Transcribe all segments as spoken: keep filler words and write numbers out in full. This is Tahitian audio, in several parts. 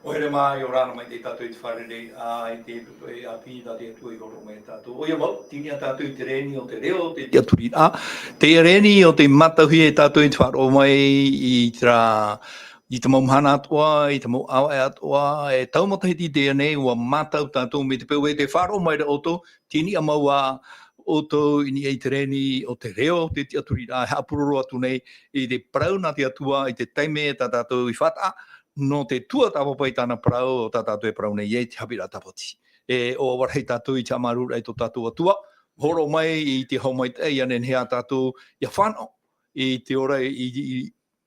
ʻOia mā, ʻia ora na mai tātou i te fārereiraʻa, i te pūpū ʻāpī nā te Atua i hōroʻa mai ia tātou. ʻOia mau, tei niʻa tātou i te rēni o te reo, te tiʻaturiraʻa. Te rēni o tei mātauhia e tātou i te faʻaroʻo mai i terā, i te mau mahana atoʻa, i te mau ʻāvaʻe atoʻa, e tau matahiti i teie nei, ʻua mātau tātou mai te peu ē tē faʻaroʻo mai ra ʻoutou, tei niʻa mau ā ʻoutou i niʻa i te rēni o te reo, te tiʻaturiraʻa, e haʻapuroro atu nei i te parau nā te Atua, i te taime tā tātou i faʻataʻa, nō te tuatāpapa i tāna parau, ʻo tā tātou e parau nei, i te haʻapiʻiraʻa tāpati. E ʻoaʻoa rahi tātou i te haʻamāuruururaʻa i tō tātou Atua, hōroʻa mai i te hau maitaʻi, ʻia nehenehe ā tātou ʻia fānaʻo, i te ora, i, i,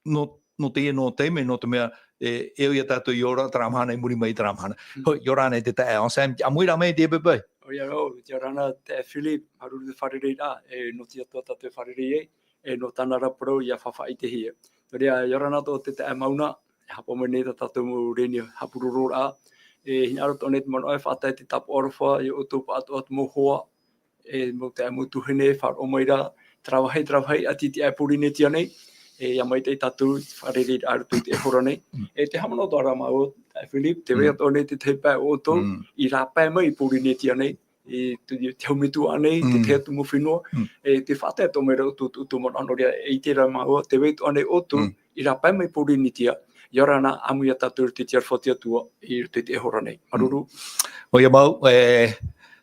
nō, nō teie, nō taime, nō te mea, e, e ʻoia tātou i ora, terā mahana i muri mai i terā mahana. Mm. Hoi, ʻia ora na te taeaʻe Anselme, te ʻāmuiraʻa mai i teie poʻipoʻi. ʻOia rā, ʻia ora na te taeaʻe Philip, māuruuru te fārereiraʻa, e, nō te Atua tātou e fārerei ai, e, nō tāna ra parau ʻia faʻaʻitehia. Nō reira, ʻia ora na tō te taeaʻe Mauna, e haʻapaʻo mai nei tā tātou mau rēni haʻapurororaʻa, e, hinaʻaro atoʻa nei te manaʻo e faʻatae te tāpaʻo aroha, ia ʻoutou pāʻatoʻa te mau hoa, e, mau taeaʻe mau tuahine, faʻaroʻo mai ra, terā vāhi, terā vāhi, ʻati i te ʻāiʻa Pōrīnetia nei, e, ʻia maitaʻi tātou, fārereiraʻa i roto i teie hora nei. Mm. E te haʻamanaʻo atoʻa ra māua, taeaʻe Philip, tē vai Mm. atoʻa nei te tahi pae o ʻoutou, Mm. i rāpae mai i Pōrīnetia nei, i te, te hau metua nei, te Mm. tahi atu mau fenua, Mm. e, tē faʻatae atoʻa mai ra ʻoutou, ʻoutou manaʻo, nō reira, e ʻite ra māua, tē vai atoʻa nei ʻoutou, Mm. i rāpae mai i Pōrīnetia, ʻia ora na, ʻāmui ia tātou i te aroha o te Atua, i roto i teie hora nei. Mm. Māuruuru. ʻOia mau, e,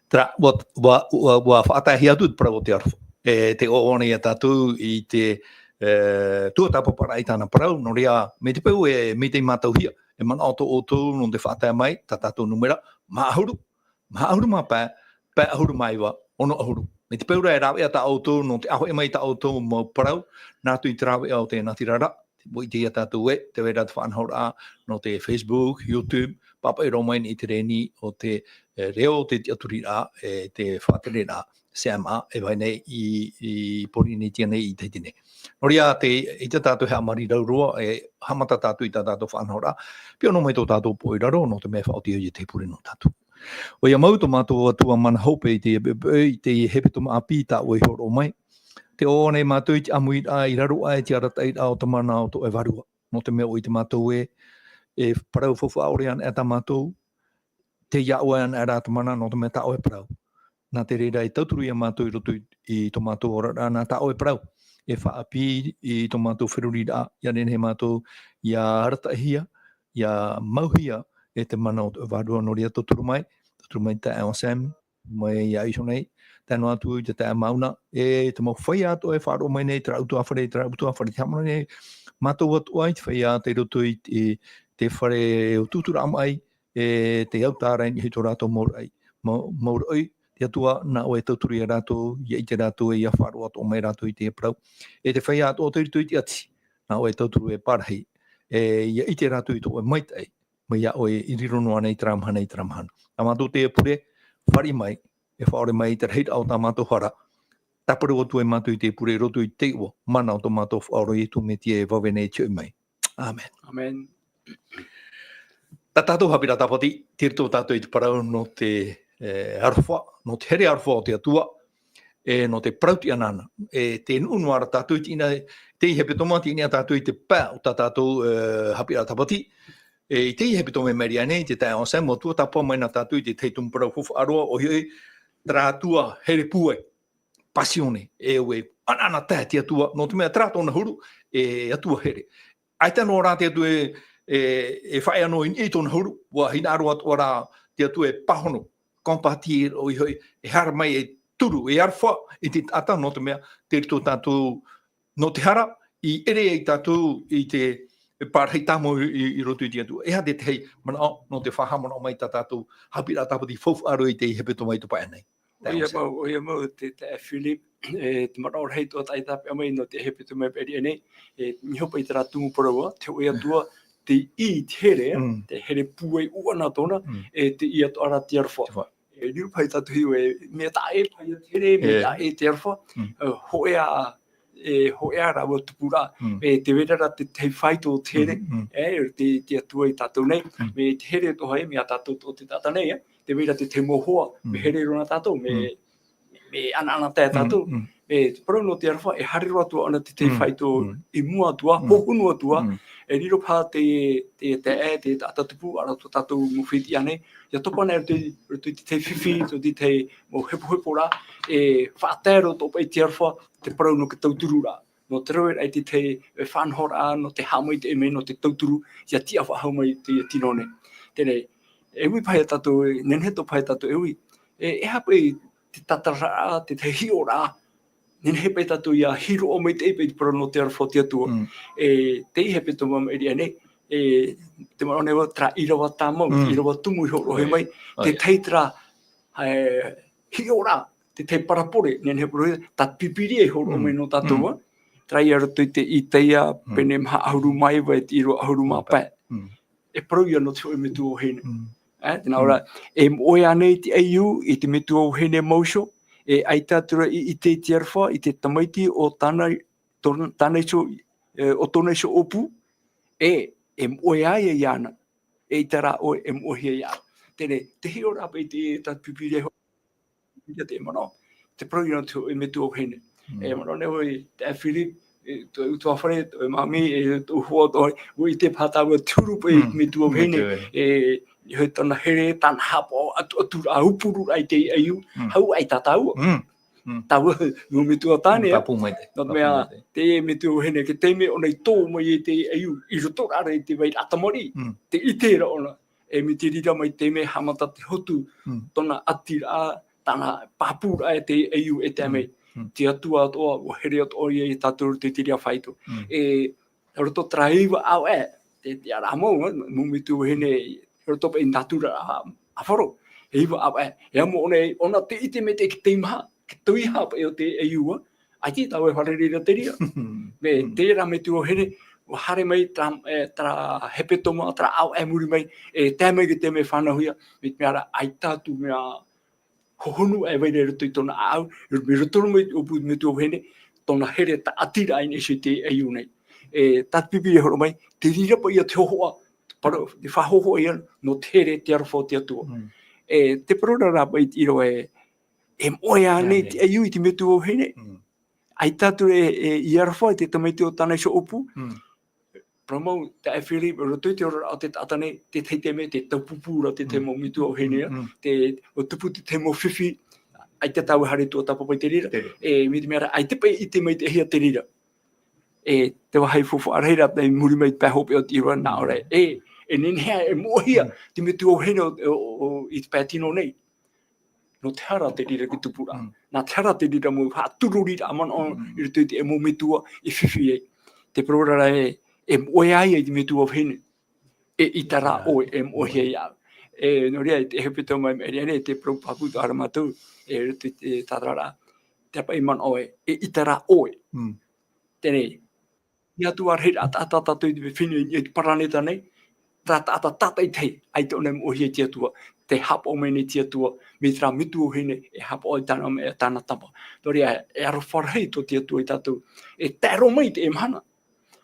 terā, ʻua, ʻua, ʻua, ʻua faʻataehia atu te parau o te aroha. E, tē ʻoaʻoa nei ia tātou i te, e, tuatāpaparaʻa i tāna parau, nō reira, mai te peu ē, mai tei mātauhia, e manaʻo atoʻa ʻoutou nō te faʻatae mai, tā tātou nūmera, maha ʻahuru, maha ʻahuru mā pae, pae ʻahuru mā iva, ono ʻahuru. Mai te peu ra e rāveʻa tā ʻoutou, nō te ʻāfaʻi mai tā ʻoutou mau parau, nā atu i te rāveʻa o te natirara, ʻua ʻite ia tātou ē, tē vai ra te faʻanahoraʻa, nō te Facebook, YouTube, pāpaʻi roa mai i te rēni o te, e, reo, te tiʻaturiraʻa, e, te faʻatereraʻa, C M A, e vai nei i, i Pōrīnetia nei, i Tahiti nei. Nō reira, tē, ʻaita tātou e haʻamāuruuru ra, e haʻamata tātou i tā tātou faʻanahoraʻa, pio noa mai tō tātou poʻo i raro, nō te mea e faʻaoti ai te pure nō tātou. ʻOia mau tō mātou Atua mana hope i teie poʻipoʻi, i teie hepetoma ʻāpī tā ʻoe i hōroʻa mai. Tē ʻoaʻoa nei mātou i te ʻāmuiraʻa i raro aʻe i te arataʻiraʻa o te mana o tō ʻoe Vārua. Nō te mea ʻua ʻite mātou ē, e parau faufaʻa ʻore ana tā mātou, tei iā ʻoe ana rā te mana, nō te mea tā ʻoe parau. Nā te reira e tauturu ia mātou i roto i, i tō mātou oraraʻa nā tā ʻoe parau. E faʻaʻāpī i tō mātou feruriraʻa, ʻia nehenehe mātou ʻia arataʻihia, ʻia mauhia e te mana o tō ʻoe Vārua. Nō reira tauturu mai, tauturu mai taeaʻe Anselme, mai iā ʻoe iho nei, tae noa atu i te taeaʻe Mauna, e te mau feiā atoʻa e faʻaroʻo mai nei, terā ʻutuāfare, terā ʻutuāfare, te haʻamanaʻo nei mātou atoʻa i te feiā tei roto i te, te fare utuuturaʻa maʻi, e te autaʻa ra i niʻa i tō rātou mau raʻi, mau, mau raʻi, te Atua, nā ʻoe e tauturu ia rātou, ʻia ʻite rātou, ʻia faʻaroʻo atoʻa mai rātou i te parau. E te feiā atoʻa tei roto i te ʻati, nā ʻoe e tauturu e pārahi, e ʻia ʻite rātou i tō ʻoe maitaʻi, mai iā ʻoe i riro noa nei terā mahana i terā mahana. Tā mātou teie pure, fāriʻi mai, e faʻaʻore mai i te rahiraʻa o tā mātou hara, tāparu atu ai mātou i teie pure i roto i te iʻoa mana o tō mātou Faʻaora ʻo Iesu Mesia e vave nei e hoʻi mai. ʻĀmene. ʻĀmene. Tā tātou haʻapiʻiraʻa tāpati, tei roto tātou i te parau nō te, e, aroha, nō te here aroha o te Atua, e, nō te parau tiʻa nāna. E, tē nuʻu noa ra tātou i teie, teie hepetoma, tei niʻa tātou i te pae o tā tātou, e, haʻapiʻiraʻa tāpati. E, i teie hepetoma e mairi aʻe nei, te taeaʻe Anselme, ʻua tuatāpapa mai nā tātou i te tahi tumu parau faufaʻa roa, ʻoia hoʻi, terā Atua here pūai, Pasione, e ʻua ʻanaʻanatae te Atua, nō te mea terā tōna huru, e Atua here. ʻAita noa rā te Atua e, e, e faʻaea noa i niʻa i tōna huru, ʻua hinaʻaro atoʻa rā te Atua e pāhono, compatir, ʻoia hoʻi, e haere mai e turu, e aroha i te taʻata, nō te mea, tei roto tātou, nō te hara, i ʻere ai tātou i te pārahi tāmau i, i, i roto i te Atua. E aha te tahi manaʻo, nō te faʻahaʻamanaʻo mai tā tātou haʻapiʻiraʻa tāpati faufaʻa roa i teie hepetoma i te pae nei. ʻOia mau, ʻoia mau, te, te Philip, e, te manaʻo rahi atoʻa tāʻu i tāpeʻa mai nō te hepetoma e mairi aʻe nei, e, niʻa hoʻi i terā tumu parau, te hōʻē Atua, tei ʻī i te here, Mm. te here pūai ʻuʻana tōna, Mm. e tei ʻī atoʻa ra te aroha. Te aroha. E, riro paha tātou e hiʻo ē, mea taʻa ʻē paha te here, mea E. taʻa ʻē te aroha, Mm. e, hōʻē ā, e, hōʻē ā rāua tupuraʻa, Mm. e, tē vai ra te, te fāito o te here, Mm, mm. e, te, te Atua ia tātou nei, Mm. mea te here atoʻa ē, mea tātou atoʻa te taʻata nei, e, tē vai ra te tahi mau hoa, mea Mm. here roa nā tātou, mea, Mm. mea ʻanaʻanatae ia tātou. Mm, mm. E, te parau nō te aroha, e haere roa atu ʻōna te tahi Mm, fāito mm. i mua atu ā, Mm. hohonu atu ā, Mm. E riro paha te, te, te, e, te taʻata tupu, ʻaore rā tō tātou mau fētiʻi ānei, ʻia topa nei roto i, roto i te tahi fifi, roto i te tahi mau hepoheporaʻa, e faʻatae roa atoʻa paʻi te aroha, te parau nō te tautururaʻa. Nō te rave raʻa i te tahi, e, faʻanahoraʻa, nō te haʻamaitaʻi mai, nō te tauturu, ʻia tiʻa faʻahou mai i te tino nei. Teie, e ui paha ia tātou, e nehenehe atoʻa paha ia tātou e ui. E, e aha paʻi te tātararaʻa, te tahi hiʻoraʻa, nehenehe paʻi tātou ʻia hiroʻa maitaʻi paʻi te parau nō te aroha o te Atua. Mm. E, te hepetoma maʻiri aʻe nei, e, te manaʻo nei vau, terā ʻīrava tāmau, Mm. ʻīrava tumu i hōroʻahia mai, Oi. te tahi terā, e, hiʻoraʻa, te tahi parabole, nehenehe parau, tā te Pīpīria i hōroʻa Mm. mai nō tātou, Mm. ā. Terā ia roto i te Isaia, Mm. pene maha ʻahuru mā iva, e te ʻīrava ʻahuru mā pae. Mm. E parau ia nō te hōʻē metua vahine. Mm. E, tēnā Mm. ora, e moʻe ānei te ʻaiū i te metua vahine mau iho, e ʻaita atu ra i ʻite i te aroha, i te tamaiti o tāna, tōna, tāna iho, e, o tōna iho ʻōpū, e, e moʻe ā ia iāna, eʻita rā ʻoe e moʻehia iāʻu. Teie, te hiʻoraʻa paʻi te, tā te Pīpīria i hō-, ia te manaʻo, te parau ia nō te hōʻē metua vahine. Mm. E manaʻo nei vau, te Philip, e, tō, tō ʻutuāfare, tō māmī, e, tō hoa, tō, ʻua ʻite paha tāua te huru paʻi Mm. metua vahine, Metua vahine. e, e, tāna here, tāna haʻapaʻo, atu, atu rā, upuru rā i te ʻaiū, Mm. hau ai tā tāua. Mm. Mm. Tāua, mau metua tāne, ā. Pāpū maitaʻi, Nō te pāpū mea, maitaʻi. te metua vahine, te taime ʻōna i tō mai i te ʻaiū, i roto rā i te vairaʻa tamariʻi, Mm. tē ʻite ra ʻōna, e mai te reira mai te mea haʻamata te hotu, Mm. tōna ʻati rā, tāna pāpū rā e te ʻaiū e tae Mm. mai. Mm. Te Atua atoʻa, ʻua here atoʻa ia iā tātou i roto i te reira faito. Mm. E, roto terā iva ʻāvaʻe, te, te ara mau, ā, mau metua vahine, roto paʻi i nā tura a, a Faro, e iva ʻāvaʻe, e amo ʻōna, ʻōna tē ʻite maitaʻi i te teimaha, te teiaha paʻi o te ʻaiū, ā, ʻaita tāua e fārerei ra te reira. Mea Mm. terā metua vahine, ʻua haere mai terā, e, terā hepetoma, terā ʻāvaʻe i muri mai, e tae mai i te mea fānauhia, mai te mea ra, ʻaita atu mea hohonu e vai ra i roto i tōna ʻāʻau, mai roto mai i te ʻōpū metua vahine, tōna here tāʻatiraʻa i niʻa iho i te ʻaiū nei. E, tā te Pīpīria i hōroʻa mai, te reira paʻi ia te hōhoʻa, te parau, te faʻahōhoʻa ia nō te here, te aroha o te Atua. Mm. E, te parau ra rā paʻi i te ʻīrava ē, e moʻe ānei Ānei. te ʻaiū i te metua vahine. Mm. ʻAita atu e, e, i aroha i te tamaiti o tāna iho ʻōpū. Mm. Parau mau, te Philip, roto i te oraraʻa o te taʻata nei, te tahi taime, tē taupupū ra te tahi Mm. mau metua vahine, Mm, mm. te, ʻua tupu te tahi mau fifi, ʻaita tāua e haere tuatāpapa i te reira. Te reira. E, mai te mea ra, ʻaita paʻi i ʻite maitaʻihia te reira. E, te vāhi faufaʻa rahi ra, i muri mai i te pae hopeʻa o te ʻīrava, nā ʻō ra, Mm. e, e nehenehe e moʻehia, Mm. te metua vahine o, o, o, i te pae tino nei. Nō te aha rā te reira te tupuraʻa. Mm. Nā te aha rā te reira mau faʻatururiraʻa manaʻo Mm. i roto i te mau metua i fifi ai. Te parau ra e, e moʻe ai te metua vahine. ʻEita rā Ā, ʻoe e moʻehia moʻe. iāʻu. E, nō reira, i te hepetoma maʻiri aʻe nei, te parau pāpū atoʻa ra mātou, e, i roto i te tātararaʻa. Te paʻi manaʻo ē, ʻeita rā ʻoe. Mm. Teie, e Atua rahi, ʻa, ʻa, ʻa, tātou i te fenua, i te paraneta nei, terā taʻata tātaʻitahi, ʻaita ʻōna e moʻehia e te Atua, tē haʻapaʻo mai nei te Atua, mai terā metua vahine, e haʻapaʻo i tāna, e tāna tama. Nō reira, e aroha rahi tō te Atua iā tātou, e tae roa mai i teie mahana.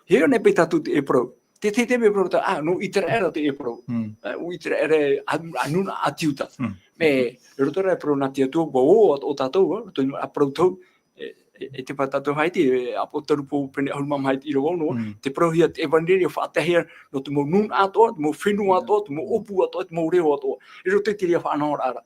E ʻore paʻi tātou tē parau. Te, te, tē parau tā, ā, nō ʻĪteraʻera tē parau. Mm. Ā, ʻo ʻĪteraʻera, ā, ā, nūnaʻa ʻĀti Iuta. Mm. Mea, i roto rā e parau nā te Atua, ʻua ō atoʻa tātou, ā, roto i te mau parau tau, e, e, e te pae tātou haere, e, ʻApokalupo pene ʻahuru mā maha i te ʻīrava ono, Mm. tē parauhia te ʻevanelia faʻataehia nō te mau nūnaʻa atoʻa, te mau fenua atoʻa, te mau ʻōpū atoʻa, te mau reo atoʻa. I roto i te reira faʻanahoraʻa ra.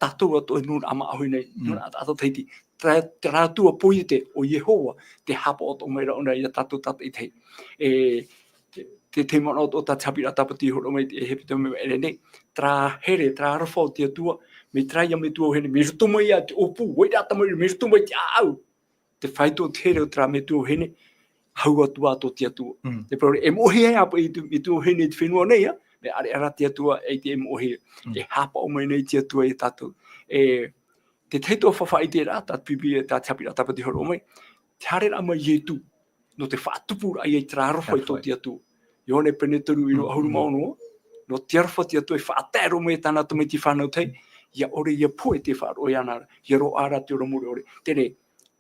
Tātou atoʻa e nūnaʻa māʻohi nei, Mm. nūnaʻa taʻata Tahiti. Terā, terā Atua poiete, ʻo Iehova, tē haʻapaʻo atoʻa mai ra ʻōna iā tātou tātaʻitahi. E, te, te, te manaʻo atoʻa tā te haʻapiʻiraʻa tāpati i hōroʻa mai i te hepetoma maʻiri aʻe nei, terā here, terā aroha o te Atua, mai terā ia metua vahine, mai roto mai ia te ʻōpū, vairaʻa tamariʻi, mai roto mai te ʻāʻau. Te faito o te here o terā metua vahine, hau atu ā tō te Atua. Mm. Te parau ra, e moʻehia paʻi te metua vahine i te fenua nei, ā, mea ʻāreʻa rā te Atua e ʻite e moʻehia. Mm. E haʻapaʻo mai nei te Atua iā tātou. E, te tahi atoʻa faʻaʻiteraʻa, tā te pipi, tā te haʻapiʻiraʻa tāpati i hōroʻa mai, te haereraʻa mai o Ietu, nō te faʻatupuraʻa ia i terā aroha i tō Aroha. te Atua. Ioane pene toru ʻīrava Mm, ʻahuru mā mm. ono, nō te aroha o te Atua e faʻatae roa mai i tāna tamaiti fānau tahi, ʻia ʻore ïa pohe tē faʻaroʻo iāna ra, ʻia roaʻa rā te ora mure ʻore. Teie,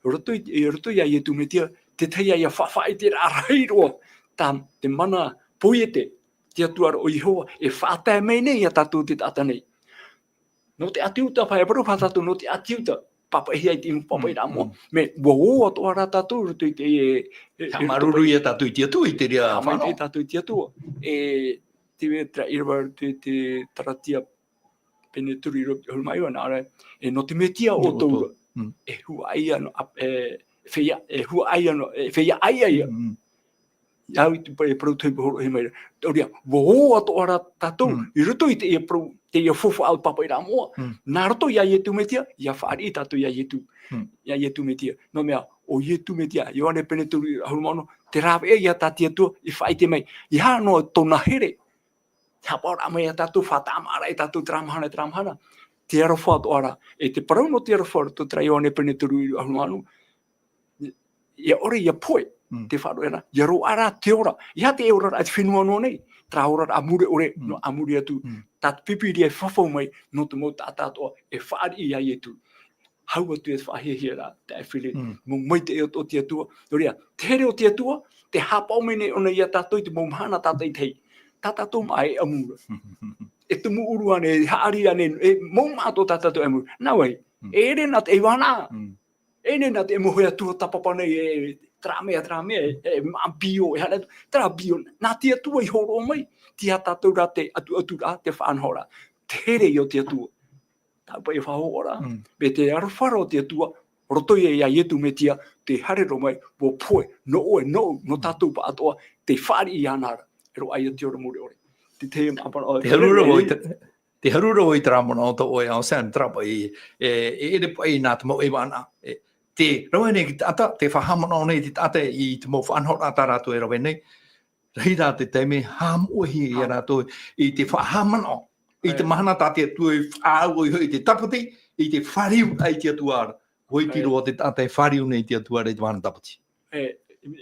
roto i, i roto iā Ietu Metia, te tahi ïa faʻaʻiteraʻa rahi roa, tā te mana poiete, te Atua ra ʻo Iehova, e faʻatae mai nei iā tātou te taʻata nei. Nō te ʻĀti Iuta paʻi, e parau paha tātou nō te ʻĀti Iuta. pāpaʻihia i te mau pāpaʻi rā moʻa. Mm. Mea, ʻua ō atoʻa rā tātou i roto i te, e, e, Haʻamāuruuru ia tātou i te Atua, i te reira faʻanaho. Haʻamāuruuru tātou i te Atua. E, te mea, terā ʻīrava i roto i te Taratia pene toru ʻīrava piti ʻahuru mā iva, nā ʻō ra, e, nō te Metia ʻoutou ra. Mm. E huaʻai anaʻe, a, e, feiā, e huaʻai anaʻe, e feiā ʻaia ia. Mm. Ia au i te parau, e parau tō hōʻē hōroʻahia mai ra. Nō reira, ʻua ō atoʻa rā tātou, Mm. i roto i teie parau, teie faufaʻa o te pāpaʻi rā moʻa. Mm. Nā roto ia Iesu Mesia, ʻia fāriʻi tātou ia Iesu. Mm. Ia Iesu Mesia. Nō te mea, ʻo Iesu Mesia, Ioane pene toru ʻahuru mā ono, te rāveʻa ia tā te Atua i faʻaʻite mai. ʻEiaha noa tōna here, te haʻapaʻoraʻa mai ia tātou, faʻatāmāʻaraʻa ia tātou terā mahana, terā mahana. Te aroha atoʻa ra. E te parau nō te aroha, roto terā Ioane pene toru ʻahuru mā ono, ʻia ʻore ʻia pohe, Mm. te faʻaroʻo ra, ʻia roaʻa rā te ora. ʻEiaha te oraraʻa i te fenua noa nei, terā oraraʻa mure ʻore, Mm. nō ā muri atu. Mm. Tā te Pīpīria e fafau mai, nō te mau taʻata atoʻa, e fāriʻi ia Iesu. Hau atu e faʻahiahia ra, taeaʻe Philip, Mm. mau maitaʻi o, o te Atua. Nō reira, te here o te Atua, tē haʻapaʻo mai nei ʻōna ia tātou i te mau mahana tātaʻitahi. Tā tātou māʻa e ʻamu ra. E tumu ʻuru ānei, e haʻari ānei, e mau māʻa tā tātou e ʻamu ra. Nā vai, Mm. e ʻere nā te ʻaivānaʻa. Mm. E ʻere nā te mau hōʻē atua tāpapa nei, e, terā mea, terā mea, e, e māʻa bio, e haere atu, terā bio, nā te Atua i hōroʻa mai, tei ia tātou rā te ʻatuʻaturaʻa, te faʻanahoraʻa, te here o te Atua. Tāʻu paʻi e faʻahoʻi ra, Mm. mea te aroha ra o te Atua, roto ia, ia Iesu Mesia, tē haere roa mai, ʻua pohe, nō ʻoe, nōʻu, nō tātou pāʻatoʻa, tē fāriʻi iāna ra, e roaʻa ia te ora mure ʻore. Te, te, Te haru ra vau i te, te haru ra vau i terā manaʻo tō ʻoe, ʻo Sam, terā paʻi, e, e ʻere paʻi nā te mau ʻaivānaʻa. E, tē rave nei te taʻata, tē faʻahaʻamanaʻo nei te taʻata i te mau faʻanahoraʻa tā rātou e rave nei. Rahi rā te taime, haʻamoʻehia ia rātou i te faʻahaʻamanaʻo. I te Right. mahana tā te Atua i faʻaau ai hoʻi i te tāpati, i te fāriu ai te Atua ra. Hōʻē Right. roa te taʻata e fāriu nei i te Atua ra i te mahana tāpati. E,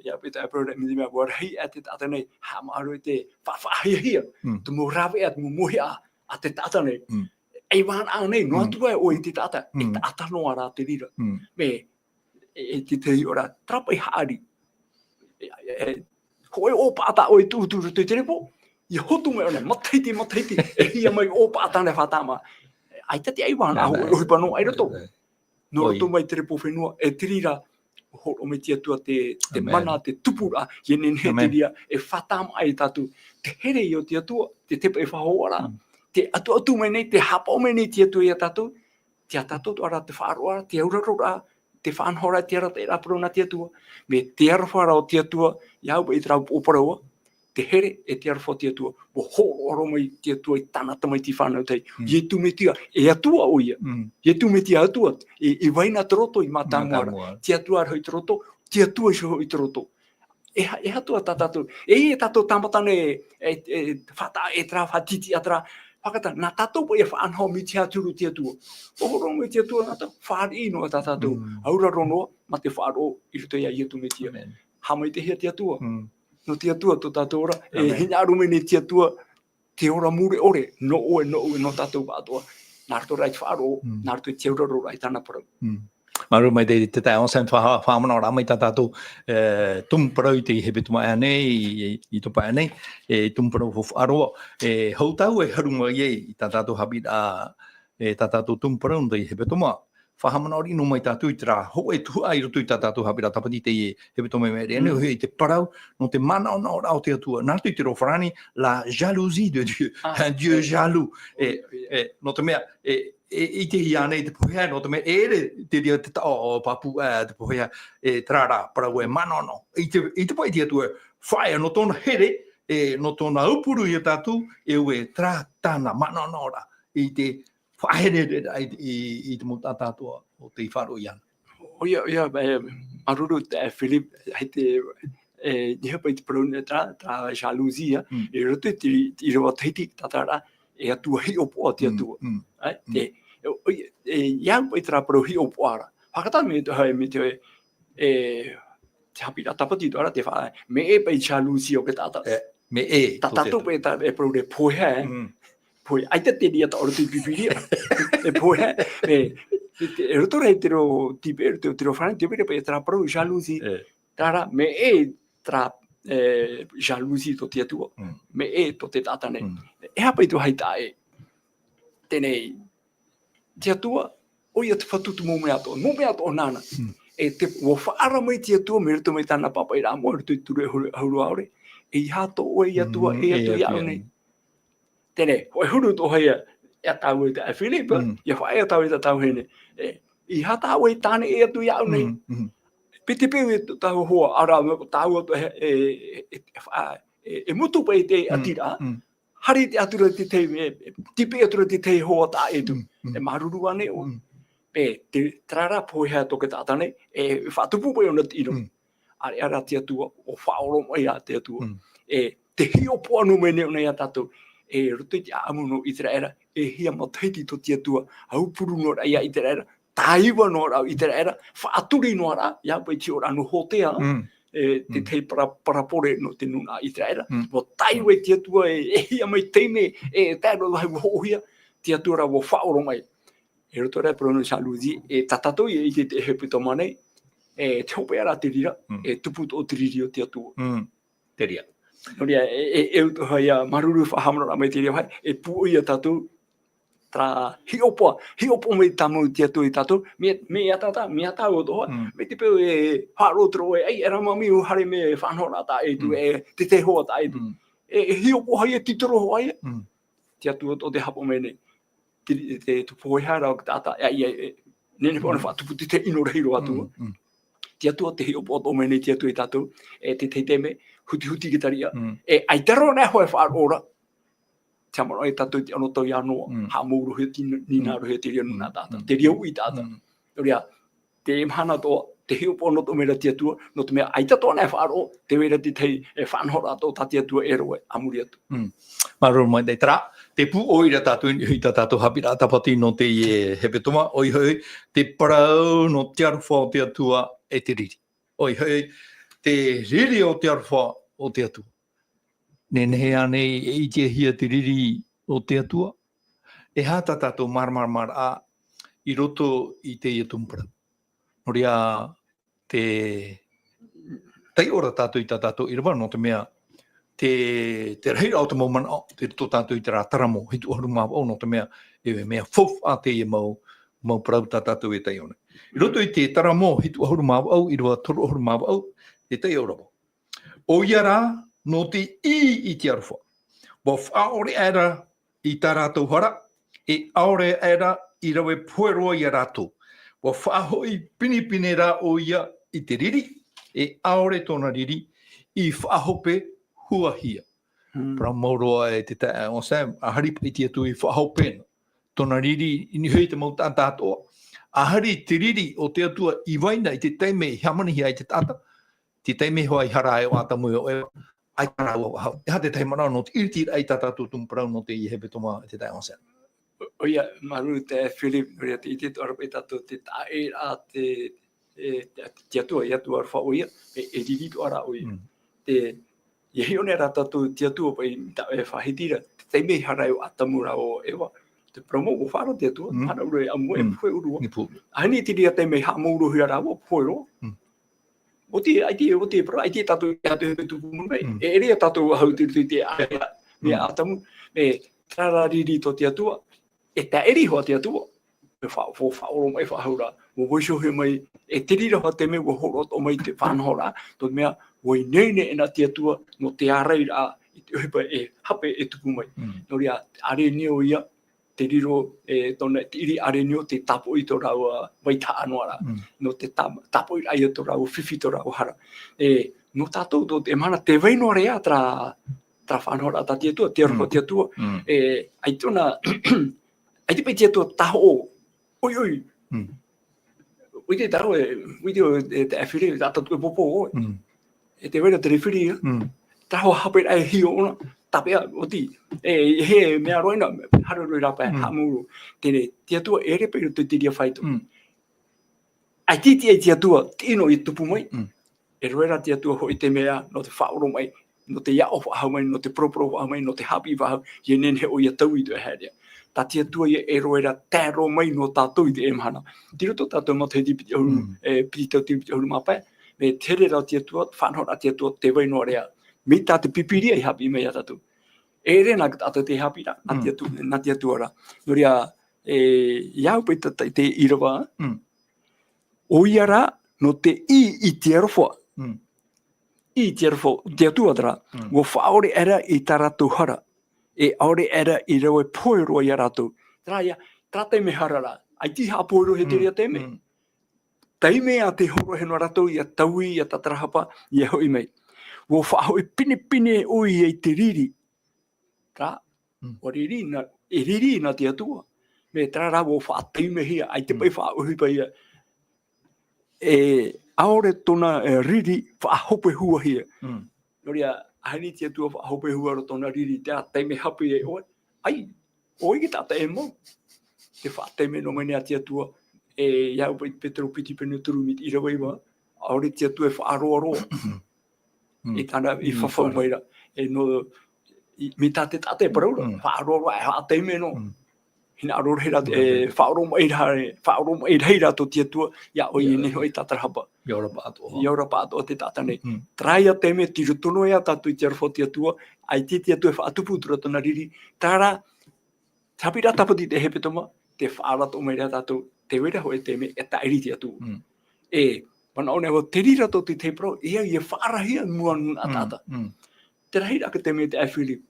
ia, pea te parau ra, mea, mea, ʻua rahi ā te taʻata nei, haʻamāuruuru i te faʻahiahia, Mm. te mau rāveʻa, te mau mōhiʻa a te taʻata nei. Mm. ʻAivānaʻa nei, noa Mm. atu ā ʻoe i te taʻata, e Mm. taʻata noa rā te reira. Mm. Mea, e, e te, te ora, terā paʻi haʻari. E, e, hōʻē ʻōpaʻata ʻoe i tūtū i roto i te repo, ʻia hotu mai ʻōna, matahiti, matahiti, e hia mai ʻōpaʻata nei faʻatāmā. ʻAita te ʻaivānaʻa, Nā, nā, hōʻē ʻohipa noa i roto. nā, Nō Oi. roto mai te repo fenua, e te reira, hōroʻa mai te Atua te, te Amen. mana, te tupuraʻa, ʻia nehenehe te Amen. reira, e faʻatāmā ai tātou. Te here o te Atua, te, te paʻi faʻahoʻiraʻa. Mm. Te ʻatuʻatu mai nei, te haʻapaʻo mai nei te Atua ia tātou, tei ia tātou atoʻa rā te faʻaroʻoraʻa, te auraro ra, te faʻanahoraʻa, te arataʻiraʻa parau nā te Atua. Mea te aroha ra o te Atua, ia au paʻi terā upoʻo parau, te here e te aroha o te Atua. ʻUa hōroʻa roa mai te Atua i tāna tamaiti fānau tahi. Mm. Iesu Mesia, e Atua ʻoia. Mm. Iesu Mesia Atua, e, e vai na te roto i mātāmua ra. Mātāmua. Te Atua ra hoʻi te roto, te Atua iho hoʻi te roto. E ha-, e aha atoʻa tā tātou, e, e tātou tāmata nei, e, e, faʻataʻa, e terā faʻatītīʻa terā. Faʻataʻa, nā tātou paʻi e faʻanaho mai te huru te Atua. ʻUa hōroʻa mai te Atua, nā tātou fāriʻi noa tā tātou. Mm. Auraro noa, mā te faʻaroʻo i roto ia Iesu Mesia. Amen. Haʻamaitaʻihia te Atua. Mm. Nō te Atua tō tātou ora, e Amen. hinaʻaro mai nei te Atua, te ora mure ʻore, nō ʻoe, nōʻu, nō tātou pāʻatoʻa. Nā roto rā i te faʻaroʻo, Mm. nā roto i te auraro ra i tāna parau. Mm. Māuruuru maitaʻi te, te taeaʻe Sam, faʻa-, faʻahaʻamanaʻo rā mai tā tātou, e, tumu parau i te hepetoma nei, i, i, i te pae nei, e, tumu parau faufaʻa roa, e, hou tāua e haru mai ai i tā tātou haʻapiʻiraʻa, e, tā tātou tumu parau nō te hepetoma. Faʻahaʻamanaʻo riʻi noa mai tātou i terā hōʻē tuhaʻa i roto i tā tātou haʻapiʻiraʻa tāpati i te hepetoma i maʻiri aʻe nei, Mm. ʻoia hoʻi te parau nō te manaʻonaʻoraʻa o te Atua. Nā roto i te reo farāni, la jalousie de Dieu. Ah, Un Dieu eh. jaloux. Eh, Oh, yeah. eh, nō te mea, e, e, ʻitehia ānei te pohe, nō te mea, e ʻere te reira te taʻo o pāpū, e, te pohe, e, terā rā, parau e manaʻonaʻo. I te, i te paʻi te Atua, faʻaea nō tōna here, e, nō tōna aupuru ia tātou, e ʻua terā tāna manaʻonaʻoraʻa. I te faʻaherehereraʻa i, i, i te mau taʻata atoʻa o tei faʻaroʻo iāna. ʻOia, ʻoia, e, māuruuru, e, Philip, hei te, e, ʻeiaha paʻi te parau nei terā, terā jalousie, Mm. i roto i te, i te ʻīrava Tahiti, tātara, e atua hiʻopoʻa te Mm, Atua. mm, Ai, mm. te, e, ʻoia, e, ʻeiaha paʻi terā parau hiʻopoʻa ra. Faʻataʻa mai te, hai, mai te, e, te haʻapiʻiraʻa tāpati atoʻa ra, te fa-, mea ʻē paʻi jalousie o te taʻata. E, mea ʻē, Tā tō te tātou paʻi tā, e parau ra e pohe, e. Mm. Pohe, ʻaita te reira taʻo roto i te Pīpīria. E pohe, e, e, e roto rā i te reo tīpē, te, te reo farāni, te reira paʻi terā parau jalousie. E. Terā rā, mea ʻē terā, e, jalousie tō te Atua. Mm. Mea ʻē tō te taʻata nei. Mm. E aha paʻi tō hai taʻa ʻē. Teie nei, te Atua, ʻoia te Fatu te mau mea atoʻa, mau mea atoʻa nāna. Mm. E te, ʻua faʻaara mai te Atua, mai roto mai tāna pāpaʻiraʻa moʻa, i roto i te Turu ʻahuru, ʻahuru ʻaore. ʻEiaha tō ʻoe Atua, Mm, e Atua e ia Atua ʻoe nei. Teie, hōʻē huru atoʻa ia, ia tāua i tā Philip, Mm. ia faʻaea tāua i tā tāua nei. E, ʻeiaha tā ʻoe tāne e Atua ia ʻoe nei. Mm, mm. Piti peu e tō tāua hoa, ʻaore rā, tāua atoʻa e, e, e, e, e, e mutu paʻi te Mm, ʻatiraʻa. mm. Haere i te atura te tahi, e, e, tīpeʻi atura te tahi hoa tā ʻoe. Mm, mm. E māuruuru ānei ʻoe? Mm. E, te, terā rā pohe atoʻa te taʻata nei, e, faʻatupu paʻi ʻōna te ʻino. Mm. ʻĀreʻa rā te Atua, ʻua faʻaoromaʻi te Atua. Mm. E, tē hiʻopoʻa noa mai nei ʻōna ia tātou. E, roto i te ʻāʻamu nō ʻĪteraʻera, e hia matahiti tō te Atua, aupuru noa rā ia ʻĪteraʻera, tāiva noa rā ʻo ʻĪteraʻera, faʻaturi noa rā, ia paʻi te hiʻoraʻa nō Hōtea, Mm. e, te Mm. tahi para-, parabole nō te nūnaʻa ʻĪteraʻera. Mm. ʻUa tāiva te Atua e, e hia mai taime, e, tae roa vāhi ʻua hoʻohia, te Atua rā ʻua faʻaoromaʻi. E roto rā parau nō Jean Louis, e tā tātou ia ʻite i te hepetoma nei, e te hopeʻa rā te reira, Mm. e tupu atoʻa te riri o te Atua. Mm. Te reira. Nō reira, e, e, e au atoʻa ia māuruuru faʻahaʻamanaʻo mai te reira vāhi, e pūʻoi ia tātou, terā hiʻopoʻa, hiʻopoʻa mai tāmau te Atua ia tātou, mea, mea ia tātou, mea tāua atoʻa, Mm. mai te peu e faʻaroʻo te roʻo e, ai, e rā mami ʻua haere mai faʻanahoraʻa tā ʻoe, Mm. e te tahi hoa tā ʻoe. Mm. E, e hiʻopoʻa ia, e titiro hoʻi ia. Mm. Te Atua atoʻa tē haʻapaʻo mai nei. Te, te, te pohe ra o te taʻata, e, e, e, nehenehe paʻi ʻōna Mm. faʻatupu te tahi ʻino rahi roa atu. Mm, mm. Te Atua tē hiʻopoʻa atoʻa mai nei te Atua ia tātou, e te tahi taime, hutihuti i te tariʻa. Mm. E, ʻaita roa anaʻe hoʻi e faʻaroʻo ra, te haʻamanaʻo ia tātou i te anotau ia Noa, Mm. haʻamaurohia, ti-, nīnaʻarohia te reira nūnaʻa taʻata, Mm. te reira uʻi taʻata. Mm. Nō reira, te mahana atoʻa, tē hiʻopoʻa noa atoʻa mai ra te Atua, nō te mea ʻaita atoʻa anaʻe e faʻaroʻo, tē vai ra te tahi, e, faʻanahoraʻa atoʻa tā te Atua e roaʻa, a muri atu. Mm. Māuruuru maitaʻi terā, tē pūʻoi ra tātou i niʻa i tā tātou haʻapiʻiraʻa tāpati nō teie hepetoma, ʻoia hoʻi, te parau nō te aroha o te Atua e te riri. ʻOia hoʻi, te riri o te aroha o te Atua. Nehenehe ānei e ʻitehia te riri o te Atua? E aha tā tātou māramaramaraʻa i roto i teie tumu parau? Nō reira, te taiʻo ra tātou i tā tātou ʻīrava, nō te mea, te, te rahiraʻa o te mau manaʻo, tei roto tātou i terā Taramo hitu ʻahuru mā vaʻu, nō te mea, e mea faufaʻa teie mau, mau parau tā tātou e taiʻo nei. I roto i te Taramo hitu ʻahuru mā vaʻu, ʻīrava toru ʻahuru mā vaʻu, te taiʻo ra vau. ʻOia rā, nō te ʻī i te aroha. ʻUa faʻaʻore aʻera i tā rātou hara, e ʻaore aʻera i rave pohe roa ia rātou. ʻUa faʻahoʻi pinepine rā ʻoia i te riri, e ʻaore tōna riri i faʻahope huahia. Hmm. Parau mau roa e te taeaʻe Sam, ʻaita paʻi te Atua i faʻahope na tōna riri i niʻa i te mau taʻata atoʻa. ʻAita te riri o te Atua i vai na i te taime i hāmanihia ai te taʻata, te taime hoʻi i hara ai ʻo Atamu e ʻo Eva, ʻaita rāua faʻahou. E aha te tahi manaʻo nō te ʻiritiraʻa i tā tātou tumu parau nō teie hepetoma, te taeaʻe Sam? ʻO-, ʻoia, māuruuru te Philip, nō reira te ʻite atoʻa ra paʻi tātou te taʻa ʻē ra te, e, te, te Atua, e Atua aroha ʻoia, e, e riri atoʻa ra ʻoia. Mm. Te, ʻia hiʻo nei rā tātou te Atua paʻi, tā, e faʻahiti ra, te taime i hara ai ʻo Atamu rāua ʻo Eva, te parau mau, ʻua faʻaroʻo te Atua, Mm. hara ʻoia e ʻamu, e Mm. pohe ʻōrua. I pohe. ʻAhani i te reira taime i haʻamaurohia rāua, pohe roa. Mm. ʻOti, ʻaita, ʻoti, parau, ʻaita tātou, tātou e tupu mai. Mm. E, e ʻere ia tātou faʻahou i te, i te, i te, mea Mm. Atamu, e, terā rā riri tō te Atua, e taʻiri hoʻi te Atua, e fa-, fa-, faʻaʻoromaʻi faʻahou ra, ʻua vaiiho mai, e te reira hoʻi te mea, ʻua hōroʻa atoʻa mai te faʻanahoraʻa, tō te mea, ʻua ineine na te Atua, nō te ārairaʻa, i te ʻohipa e hape e tupu mai. Mm. Nō reira, arenio ia, te riro, e, tōna, te ʻiri arenio, te tāpoʻi tō rāua vaitahaʻa noa ra. Mm. Nō te tā-, tāpoʻiraʻa ia tō rāua fifi, tō rāua hara. E, nō tātou, tō te mahana, tē vai noa ra terā, terā faʻanahoraʻa tā te Atua, te aroha Mm. te Atua. Mm. E, ʻaita na, ʻaita paʻi te Atua tāhoʻo, ʻoiʻoi. Mm. ʻUa ʻite tāua, e, ʻua ʻite ʻoe, e, te Philip, tā tātou e popo ʻoe. Mm. E tē vai ra te referee, Mm. terā haʻapaʻoraʻa e hiʻo ʻōna, tāpeʻa, ʻoti. E, e he mea roa na, haere roa i rāpae, Mm. haʻamau roa. Teie, te Atua e ʻere paʻi i roto i te reira faito. Mm. ʻAita i te, i te Atua, te ʻino i tupu mai. Mm. E rave ra te Atua hoʻi i te mea, nō te faʻaʻoromaʻi, nō te aʻo faʻahou mai, nō te poroporo faʻahou mai, nō te haʻapiʻi faʻahou, ʻia nehenehe ʻoia e taui i te haereʻa. Tā te Atua ia e rave ra tae roa mai nō tātou i teie mahana. Tei roto tātou matahiti piti ʻahuru, Mm. e, piti tauatini piti ʻahuru mā pae, mea here ra te Atua, faʻanahoraʻa te Atua, tē vai noa ra. Mai tā te Pīpīria i haʻapiʻi mai ia tātou. E ʻere na tātou te haʻapiʻiraʻa, nā Mm. te Atua, nā te Atua ra. Nō reira, e, i au paʻi te, te, te ʻīrava, Mm. ʻoia rā, nō te ʻī i te aroha. Mm. ʻĪ i te aroha, te Atua terā, Mm. ʻua faʻaʻore aʻera i tā rātou hara. E ʻaore aʻera i rave pohe roa ia rātou. Terā ia, terā taime hara rā. ʻAita e haʻapohe roa hia te Mm. reira taime. Mm. Taime ā tē hōroʻahia noa rātou ia taui, ia tātarahapa, ia hoʻi mai. ʻUa faʻahoʻi pinepine ʻoia i te riri. Terā, Mm. ʻua riri na, e riri na te Atua. Mea terā rā ʻua faʻataimehia, ʻaita Mm. paʻi faʻaʻohipa ia. E, ʻaore tōna, e, riri faʻahopehuahia. Mm. Nō reira, ʻaita te Atua faʻahopehua roa tōna riri, terā taime hape e ʻoe. ʻAi, ʻoia te taʻata e mau. Tē faʻataime noa mai nei te Atua, e, i au paʻi Petero piti pene toru mai te ʻīrava iva, ʻaore te Atua e faʻaroaroa. Mm. I tāna, i Mm, fafau faʻaroa. mai ra. E nō, i, mai tā te taʻata e parau ra, Mm. faʻaroaroa, e faʻataime noa. Mm. Hinaʻaro rahi rā, Mm. e, faʻaroʻo mai ra, faʻaroʻo mai ra rātou te Atua, ia ʻoia Ia. nei hoʻi tātarahapa. Ia ora pāʻatoʻa. Ia ora pāʻatoʻa te taʻata nei. Mm. Terā ia taime tei roto noa ia tātou i te aroha o te Atua, ʻaita te Atua e faʻatupu atu ra tōna riri, terā rā, te haʻapiʻiraʻa tāpati i te hepetoma, tē faʻaara atoʻa mai ra tātou, tē vai ra hoʻi te taime e tāʻiri te Atua. Mm. E, manaʻo nei vau, te reira tō te tahi parau, e au ia faʻaarahia mua nā Mm, taʻata. mm. Te rahiraʻa ka te mea te ʻāfiri,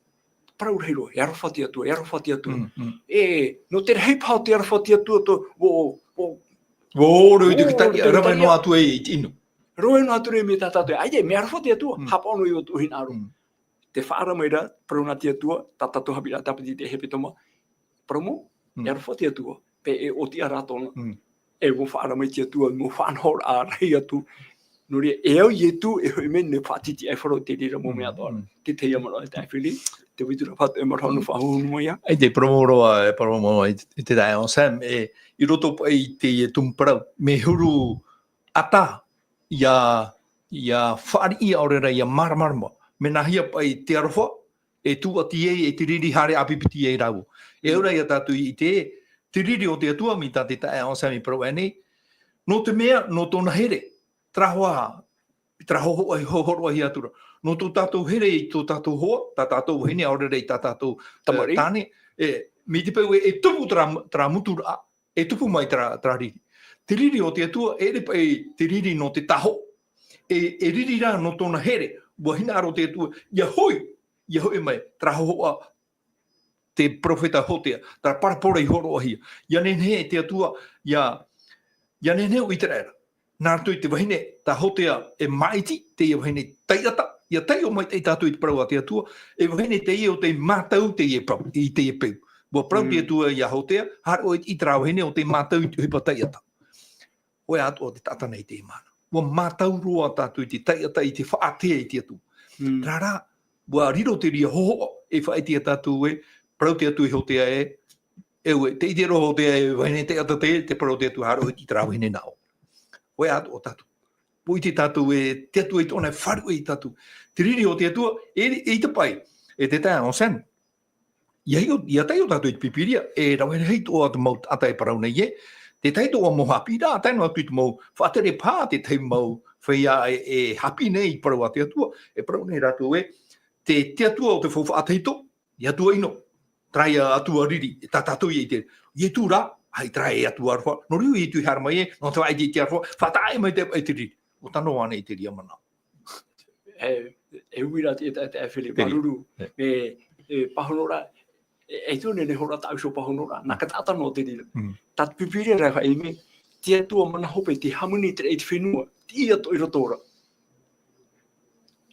parau rahi roa, e aroha te Atua, e aroha te Atua. Mm, mm. E, nō te rahi paha o te aroha te Atua, tō, o, o, Ua ōrero i te ōrero i te taʻata, rave taʻata. noa atu e i te inu. Rave noa atu e mai tā tātou, ʻaita, mea aroha te Atua, Mm. haʻapaʻo noa i ō tō hinaʻaro. Mm. Tē faʻaara mai ra, parau nā te Atua, tā tātou haʻapiʻiraʻa tāpati i te hepetoma, parau mau, Mm. e aroha te Atua, pē e ʻōtiʻa rā tōna. Mm. E ʻua faʻaara mai te Atua, mau faʻanahoraʻa rahi atu. Nō reira, e au Ietu, e hoʻi mai nei faʻatitiʻaifaro te reira mau mea Mm, atoʻa. mm. Te tahi ia manaʻo e te ʻāfiri, te vaitura pāʻatoʻa e manaʻo nō Mm. faʻahou noa ia. ʻAita, parau mau roa, e parau mau i te, i te taeaʻe Sam, e, i roto paʻi i te, e tumu parau, mea huru ʻata, ia, ia fāriʻi ʻaore rā, ia māramarama. Mea nāhea paʻi te aroha, e tūʻati ai, e te riri haere ʻāpipiti ai rāua. E Mm. ora ia tātou i te, te riri o te Atua, mai tā te taeaʻe Sam i parau aʻe nei, nō te mea, nō tōna here, terā hoa, terā hōhoʻa, hōhoʻa atu ra. Nō tō tātou here i tō tātou hoa, tā tātou vahine, ʻaore rā i tā tātou, Tamariʻi. e, tāne, e, mai te peu e, e tupu terā, terā muturaʻa, e tupu mai terā, terā riri. Te riri o te Atua, e ʻere paʻi te riri nō te taho. E, e riri rā nō tōna here, ʻua hinaʻaro te Atua, ia hoʻi, ia hoʻi mai, terā hōhoʻa, te peropheta Hotea, terā parabole i hōroʻahia. Ia nehenehe te Atua, ia, ia nehenehe ʻo Iteraera. Nā roto i te vahine, tā Hotea e māʻiti, teie vahine taiʻata, ia taiʻo maitaʻi tātou i te parau a te Atua, e vahine teie ʻo tei mātau teie parau, i teie peu. ʻUa parau te Mm. Atua ia Hotea, haere ʻoe i terā vahine ʻo tei mātau i te ʻohipa taiʻata. ʻOia atoʻa te taʻata nei i teie mahana. ʻUa mātau roa tātou i te taiʻata, i te faʻaātea i te Atua. Mm. Terā rā, ʻua riro te reira hōhoʻa, e faʻaʻite ia tātou ē, parau te Atua ia Hotea ē, e ʻoe, tē ʻite ra Hotea ē, vahine taiʻata teie, tē parau te Atua haere ʻoe i terā vahine nā ʻō. ʻOia atoʻa tātou. ʻUa ʻite tātou ē, te Atua i tōna e faʻaruʻe ia tātou. Te riri o te Atua, e, eʻita paʻi, e te taeaʻe Sam. Ia, ia, ia taiʻo tātou i te Pīpīria, e rave rahi atoʻa te mau taʻata e parau nei ē, te tahi atoʻa mau haʻapiʻiraʻa, tae noa atu i te mau faʻatere paha, te tahi mau feiā e, e haʻapiʻi nei i te parau a te Atua, e parau nei rātou ē, te, te Atua o te faufaʻa tahito, e Atua ʻino, terā ia Atua riri, e tā tātou ia ʻite, Ietu rā, ʻaita rā e Atua aroha, nō reira Ietu i haere mai ē, nō te faʻaʻite i te aroha, faʻataʻa mai te, i te riri. ʻUa tano ānei i te reira manaʻo. E, e uira te, te, te, e Filipa, Te riri. Māuruuru, E. e, e, pāhonoraʻa, e, e tū nei, nei hora tāʻu iho pāhonoraʻa, nā ka taʻata nō te reira. Mm. Tā te Pīpīria rā e faʻaʻite mai, te Atua mana hope, te hāmani i te raʻi i te fenua, teie atoʻa i roto ra.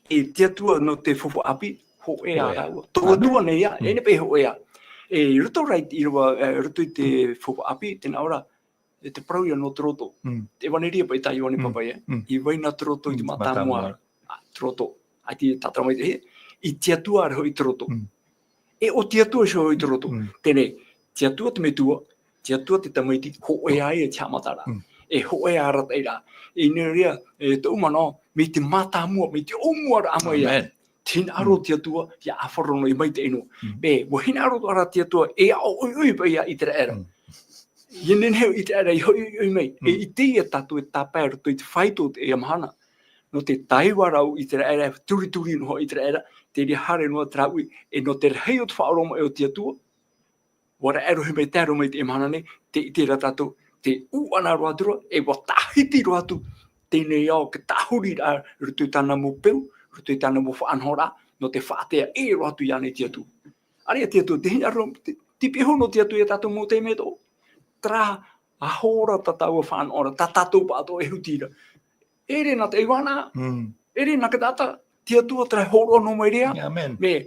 E te Atua nō te faufaʻa ʻāpī, hōʻē ā Hōʻē ā. rāua. Tō Atua nei ā, Mm. e nehenehe paʻi hōʻē ā. E, i roto rā i te ʻīrava, e, i roto i te faufaʻa ʻāpī, tē nā ʻō ra, e te parau ia nō te roto. Mm. Te ʻevanelia paʻi tā Ioane Mm. Pāpā ia. Mm. I vai na te roto i te Mm, mātāmua. mātāmua. A, te roto. ʻAita e tātara mai te hē. I te Atua ra hoʻi te roto. Mm. E ʻo te Atua iho hoʻi te roto. Mm. Teie, te Atua te Metua, te Atua te Tamaiti, hōʻē ā ia te haʻamataraʻa. Mm. E hōʻē ā arataʻiraʻa. I nā reira, e tōʻu manaʻo, mai te mātāmua, mai te ʻōmuaraʻa mai ā. Amen. Tē hinaʻaro Mm. te Atua, ia ʻāfaro noa, ia maitaʻi noa. Mm. E, ʻua hinaʻaro atoʻa ra te Atua, e aʻo ʻoiʻoi paʻi ia ʻĪteraʻera. Mm. Ia nehenehe ʻo ʻĪteraʻera, ia hoʻi ʻoiʻoi mai. E Mm. ʻite ia tātou e tāpae i roto i te faito o teie mahana. Nō te taiva ra ʻo ʻĪteraʻera, e turituri noa ʻo ʻĪteraʻera, te reira haere noa terā uʻi, e nō te rahi o te faʻaroʻo mai o te Atua, ʻUa raʻe rohi mai, tae roa mai i teie mahana nei, tē ʻite ra tātou, tē ʻūʻana roa atu ra, e ʻua tāhiti roa atu teie nei ao, te tāhuri ra, i roto i tāna mau peu, i roto i tāna mau faʻanahoraʻa, nō te faʻaʻite roa atu iāna i te Atua. ʻĀreʻa te Atua, tē hinaʻaro, te, te piha nō te Atua ia tātou mau taime atoʻa. Terā, ʻaore rā tā tāua faʻanahoraʻa, tā tātou pāʻatoʻa e huti ra. ʻEʻere nā te ʻaivana, Mm. ʻeʻere nā te taʻata, te Atua terā e hōroʻa noa mai ra. Amen. Mea,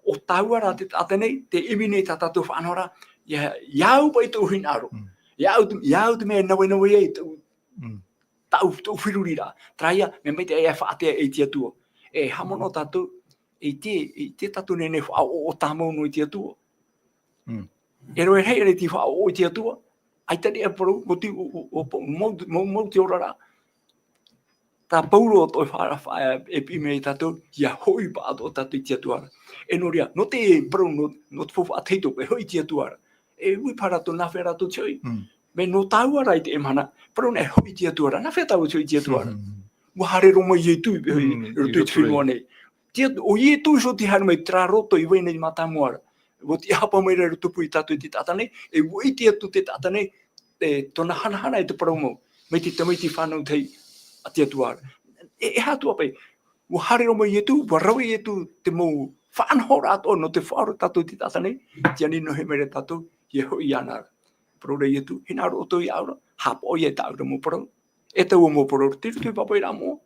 ʻo tāua rā te taʻata nei, tē ʻimi nei tā tātou faʻanahoraʻa, ia, ia au paʻi tōʻu hinaʻaro. Mm. Ia au te, ia au te mea e navenave ai tōʻu, Mm. tōʻu, tōʻu feruriraʻa. Terā ia, mea maitaʻi e faʻaʻite i te Atua. E haʻamanaʻo tātou, i te, i te tātou nei nei faʻaʻoʻo tāmau noa i te Atua. Mm. E rave rahi ʻaore te faʻaʻoʻo i te Atua, ʻaita e parau, mau te, o, o, o, mau, mau, mau te oraraʻa. Tā Pauro atoʻa e fa-, fa-, e piʻi mai ia tātou, ia hoʻi pāʻatoʻa tātou i te Atua ra. E nō reira, nō te parau, nō, nō te faufaʻa tahito, e hoʻi i te Atua ra. E ui paha rātou, nā hea rātou tē hoʻi. Mm. Mea nō tāua rā i teie mahana, parau nei e hoʻi i te Atua ra, nā hea tāua tē hoʻi i te Atua ra. Mm. ʻUa haere roa mai Ietu i, Mm, i roto i te fenua nei. Te Atua, ʻo Ietu iho tē haere mai terā roto i vai nei mātāmua ra. ʻUa tiʻahapa mai ra i rotopū ia tātou te taʻata nei, e ʻua ʻite atu te taʻata nei, e tōna hanahana e te parau mau, mai te tamaiti fānau tahi a te Atua ra. E, e aha atu paʻi, ʻua haere roa mai Ietu, ʻua rave Ietu te mau faʻanahoraʻa atoʻa nō te faʻaora tātou te taʻata nei, tē ani noa mai ra tātou, ia hoʻi iāna ra. Parau ra Ietu, hinaʻaro ʻoutou iāʻu ra, haʻapaʻo ia i tāʻu ra mau parau. E taua mau parau, te roto i te pāpaʻiraʻa moʻa.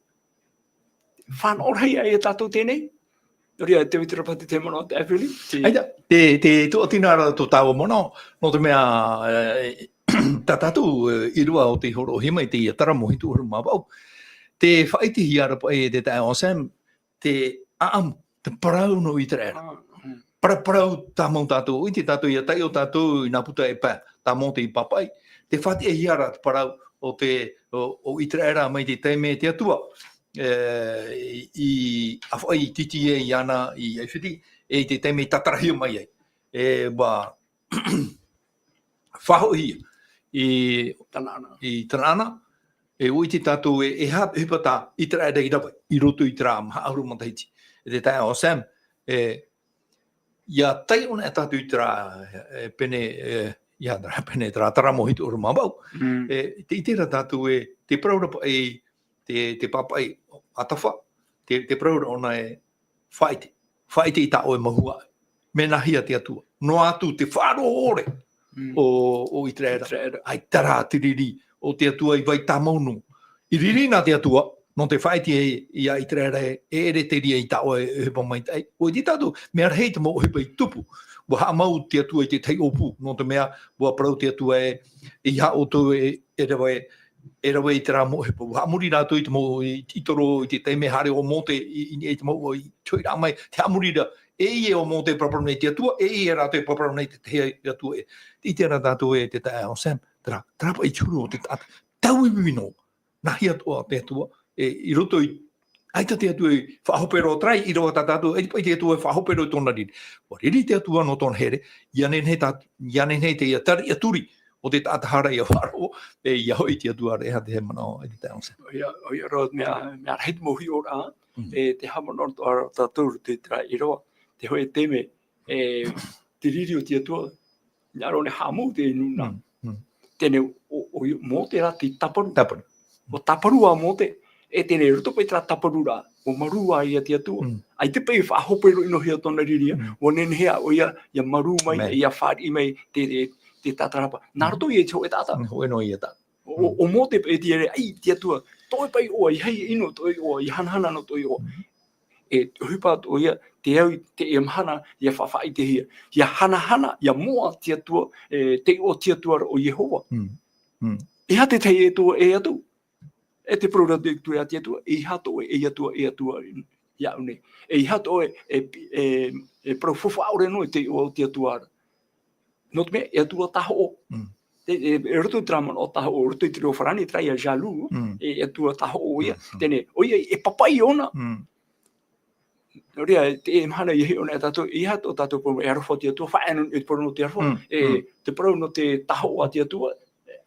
Fānaʻo rahi ia tātou teie nei. Nō reira, tē vai ra paʻi te manaʻo, te Evelyn, te ʻAita, te, te tuʻatini ra tō tāua manaʻo, nō te mea, e, tā tātou, e, ʻīrava ʻo tei hōroʻahia mai teie Terā Mōhiti ʻahuru mā vaʻu. Tē faʻaʻitehia ra paʻi e te taeaʻe Sam, te ʻāʻamu, te parau nō ʻĪteraʻera. Ah, mm. Para-, parau tāmau tātou, ʻua ʻite tātou ʻia taiʻo tātou i nā puta e pae, tā Mōte i pāpaʻi. Tē faʻatiʻahia ra te parau o te, o, o ʻĪteraʻera mai te taime te Atua, e, i, i ʻāfaʻi tītī ai iāna i ʻAifiti, e i te taime i tātarahia mai ai. E, ʻua faʻahoʻihia i Tanaana. I Tanaana, e ʻua ʻite tātou e, e aha te ʻohipa tā ʻĪteraʻera i rave, i roto i terā maha ʻahuru matahiti. E te taeaʻe Sam, e, ʻia taiʻo anaʻe tātou i terā, e, pene, e, ʻia terā pene, terā Terā Mōhiti ʻahuru mā vaʻu. Mm. E, tē ʻite ra tātou e, tē parau ra paʻi te, te pāpaʻi ʻātafa, tē, tē parau ra ʻōna e, faʻaʻite. Faʻaʻite i tā ʻoe mau huaʻai. Mea nāhea te Atua. Noa atu te faʻaroʻo ʻore Mm. o, o ʻĪteraʻera. ʻĪteraʻera. ʻAita rā te riri o te Atua i vai tāmau noa. I riri na te Atua, nō te faʻaʻite ia ʻĪteraʻera e, e ʻere te reira i tā ʻoe ʻohipa maitaʻi. ʻUa ʻite tātou, mea rahi te mau ʻohipa i tupu. ʻUa haʻamau te Atua i te tahi ʻōpū, nō te mea, ʻua parau te Atua e, ʻeiaha ʻoutou e, e rave, e rave i terā mau ʻohipa. ʻUa haʻamori rātou i te mau, i, i toro, i te taime haere ʻo Mōte i, i, i te mau, i te hoʻiraʻa mai, tē haʻamori ra, e ʻeiaha ʻo Mōte e paraparau nei te Atua, e ʻeiaha rātou e paraparau nei te tahi Atua ē. ʻIte ra tātou e te taeaʻe Sam, terā, terā paʻi te huru o te taʻata, tauiui noa, nāhea atoʻa te Atua, e, i roto i, ʻaita te Atua e faʻahope roa, terā ʻīrava tā tātou, ʻaita paʻi te Atua e faʻahope roa i tōna riri. ʻUa riri te Atua nō tōna here, ʻia nehenehe tā, ʻia nehenehe teie tariʻaturi o te taʻata hara ʻia faʻaroʻo, e, ʻia hoʻi te Atua ra, e aha te manaʻo, e te taeaʻe Sam. ʻOia, ʻoia roa, mea, mea rahi te mau hiʻoraʻa, Mm. e, tē haʻamanaʻo atoʻa ra tātou i terā ʻīrava, te hōʻē taime, e, te riri o te Atua, hinaʻaro ʻōna e haʻamou i te nūnaʻa. Mm, mm. Teie nei, ʻo, ʻo Mōte rā tei tāparu. Tāparu. ʻUa tāparu ā Mōte, e teie nei, i roto paʻi i terā tāparu ra, ʻua marū ā ia te Atua. Mm. ʻAita paʻi e faʻahope roa i niʻa i tōna riri ā, Mm. ʻua nehenehe ā ʻoia, ʻia marū mai, Amen. ʻIa fāriʻi mai te, te, te tātarahapa. Nā Mm. roto ia i te hōʻē taʻata. Mm, hōʻē noa ia taʻata. ʻO, ʻo, Mm. ʻo Mōte paʻi e tiʻa ra, ʻai, te Atua, tō ʻoe paʻi iʻoa, ʻeiaha e ʻino tō ʻoe iʻoa, ʻia hanahana nō tō ʻoe iʻoa. Mm. E te ʻohipa atoʻa ïa, te au i teie mahana, ʻia faʻaʻitehia. ʻIa hanahana, ʻia moʻa te Atua, e, te iʻoa o te Atua ra ʻo Iehova. Mm. Mm. E aha te tahi Atua e atu? E te parau ra te Atua, e te Atua, ʻeiaha tō ʻoe, e Atua, e Atua, iāʻu nei. ʻEiaha tō ʻoe, e, e, e parau faufaʻa ʻore noa i te iʻoa o te Atua ra. Nō te mea, e Atua tāhoʻo. Mm. E, e, i roto i terā manaʻo tāhoʻo, i roto i te reo farāni, terā ïa jaloux, Mm. e, e Atua tāhoʻo ïa. Mm, mm. Teie nei, ʻoia e papaʻi ʻōna. Mm. Nō reira, teie mahana ʻia hiʻo anaʻe tātou, ʻeiaha tō tātou parau, e aroha te Atua, faʻaea noa i te parau nō te aroha, Mm, e, mm. te parau nō te tāhoʻo a te Atua,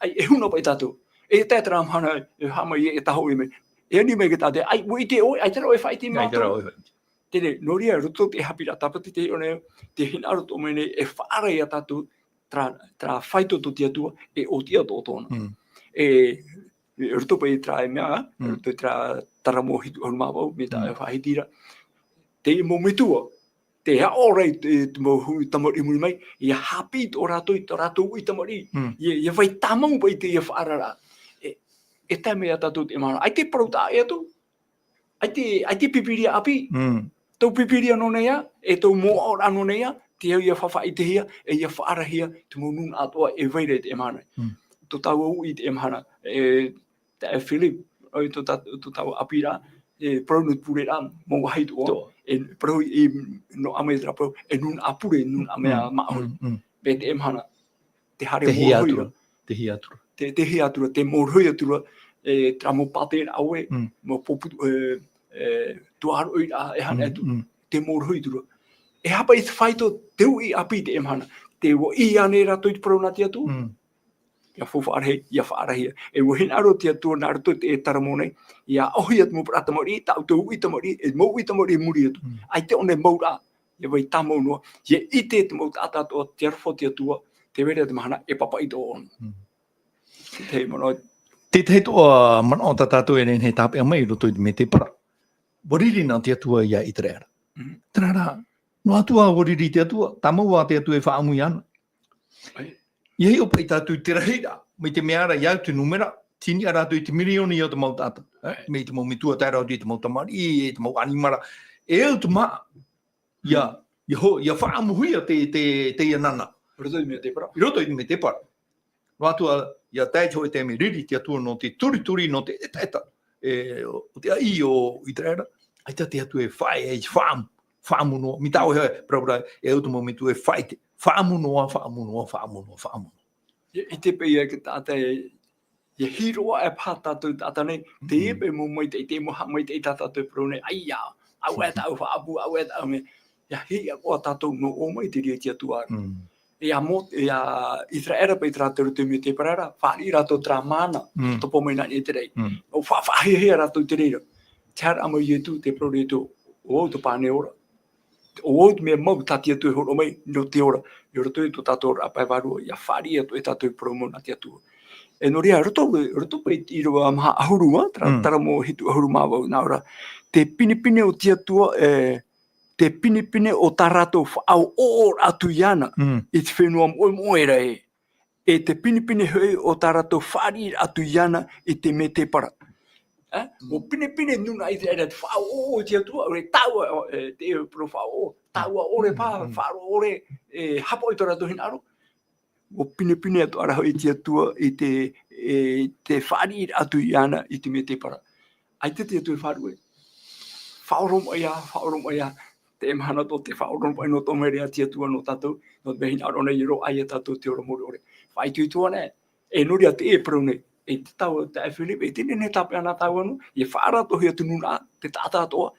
ʻai, e huna paʻi tātou. E tae terā mahana, e haʻamau e, e tāhoʻo mai. E ani mai te taʻata, ʻai, ʻua ʻite ʻoe, ʻaita rā ʻoe e faʻaʻite iā mātou. ʻAita rā ʻoe e faʻaʻite. Teie nei, nō reira, i roto i te haʻapiʻiraʻa tāpati, teie nei, tē hinaʻaro atoʻa mai nei, e faʻaara iā tātou, terā, terā faito tō te Atua, e ʻōtiʻa tō tōna. Mm. E, e roto paʻi terā e mea, Mm. roto terā Taramo hitu ʻahuru mā vaʻu, mai tā Mm. e faʻahiti ra. Te mau metua, tē haʻapaʻo ra i te, te mau hui tamariʻi i muri mai, ʻia haʻapiʻi tō rātou, i tō rātou uʻi tamariʻi, Mm. ʻia, ʻia vai tāmau paʻi i teie faʻaararaʻa. E, e tae mai ia tātou i teie mahana. ʻAita e parau taʻa ʻē atu. ʻAita, ʻaita e Pīpīria ʻāpī. Mm. Tau Pīpīria nō niʻa, e tau mōʻaʻa nō niʻa, te au ʻia faʻaʻitehia, e ʻia faʻaarahia, te mau nūnaʻa atoʻa e vai ra i teie mahana. Mm. Tō tāua uʻi i teie mahana, e, taeaʻe Philip, ʻoia tō tā-, tō tāua ʻāpī ra, e parau nō te pure ra, mau vāhi atoʻa, Atoʻa. e parau i, nō ʻāmui terā parau, e nūnaʻa pure, nūnaʻa mea Mm, māʻohi. mm, mm. Mai teie mahana, te haere Te hia mōrohi atu ra. ra. Te hia atu ra. Te, te hia atu ra, te mōrohi atu ra, e, terā mau pātē ra ʻoe, Mm. mau pōpū, e, e, tuaroʻi ra, e hana Mm, atu, mm. te mōrohi atu ra. E haʻapaʻo i te faito te uʻi ʻāpī i teie mahana. Tē ʻua ʻī ānei rātou i te parau nā te Atua? Mm. ʻIa faufaʻa rahi, ʻia faʻaarahia. E ʻua hinaʻaro te Atua nā roto i te Taramo nei, ʻia ʻohie atu mau parau tamariʻi, tāʻu tau uʻi tamariʻi, e mau uʻi tamariʻi i muri atu. Mm. ʻAita ʻōna e mau ra, ʻia vai tāmau noa, ʻia ʻite te mau taʻata atoʻa, te aroha o te Atua, tē vai ra te mahana, e papaʻi tō ʻōna. Mm. Te manaʻo. Te tahi atoʻa manaʻo tā tātou e nehenehe e tāpeʻa mai i roto i te mētēpara. ʻUa riri nā te Atua ia Iteraera. Mm. Terā rā, noa atu ā ʻua riri te Atua, tāmau ā te Atua e faʻaʻamu iāna. ʻAe. ʻIa hiʻo paʻi tātou i te rahiraʻa, mai te mea ra, ʻia au te nūmera, tini ā rātou i te mirioni ia te mau taʻata. ʻAe. Mai te mau metua tae roa atu i te mau tamariʻi, e te mau ʻanimara. E au te māʻa, ʻia, Mm. ʻia ho-, ʻia faʻaʻamuhia te, te, teie nana. I roto i te mētēpara. I roto i te mētēpara. Noa atu ā, ʻia tae i te hōʻē taime riri te Atua nō te turituri, nō te ʻetaʻeta, e, o te ʻāʻī o Iteraera, ʻaita te Atua e faʻaea, e faʻaʻamu, faʻaʻamu noa, mai tāʻu e parau ra, e au te mau metua e faʻaʻite, faʻaʻamu noa, faʻaʻamu noa, faʻaʻamu noa, faʻaʻamu noa. ʻIa, ʻite paʻi ia te taʻata e, ʻia hiroʻa e paha tātou taʻata nei, teie Mm. paʻi mau maitaʻi, teie mau haʻamaitaʻi tā tātou e parau nei, ʻaita, ʻaita e tāʻu faʻaʻapu, ʻaita e tāʻu mea. ʻIa hiʻo ā tātou nō ʻō mai te reira i te Atua ra. Mm. ʻIa Mō-, ʻia Iteraera paʻi terā te roto i te mētēpara ra, fāriʻi rātou terā māna, Mm. topa mai nā niʻa i te raʻi. Mm. ʻUa fa-, faʻahiahia rātou i te reira. Te haereraʻa mai o Ietu, tē parau ra Ietu, ʻo au te pane ora. ʻO au te mea mau tā te Atua e hōroʻa mai, nō te ora. I roto i tō tātou oraraʻa pae vārua, ʻia fāriʻi atoʻa ia tātou e parau mau nā te Atua. E nō reira, roto, roto paʻi i te ʻīrava maha ʻahuru, ā, terā, Mm. Taramo hitu ʻahuru mā vaʻu, nā ʻō ra. Te pinepine o te Atua, e, te pinepine o tā rātou faʻaʻoʻoraʻa atu iāna Mm. i te fenua moʻemoʻe ra ē. E te pinepine hoʻi o tā rātou fāriʻiraʻa atu iāna i te mētēpara. Ā? Mm. ʻUa pinepine nūnaʻa Iteraera te faʻaʻoʻo i te Atua, ʻaore tāua, e, te parau faʻaʻoʻo, tāua ʻore Mm, paha, mm. faʻaroʻo ʻore, e, haʻapaʻo i tō rātou hinaʻaro. ʻUa pinepine atoʻa ra hoʻi te Atua i te, e, te fāriʻiraʻa atu iāna i te mētēpara. ʻAita te Atua e faʻaruʻe. Faʻaoromaʻi ā, faʻaoromaʻi ā. Te mahana tō te faʻaoromaʻi nō tō mea ra te Atua nō tātou, nō te mea hinaʻaro nei e roaʻa ia tātou te ora mure ʻore. Faʻaitoito ānei, e nō reira te parau nei, e te tau, taeaʻe Philip, e te nehenehe e tāpeʻa nā tāua noa, e faʻaara atoʻa hoʻi atu nūnaʻa, te taʻata atoʻa,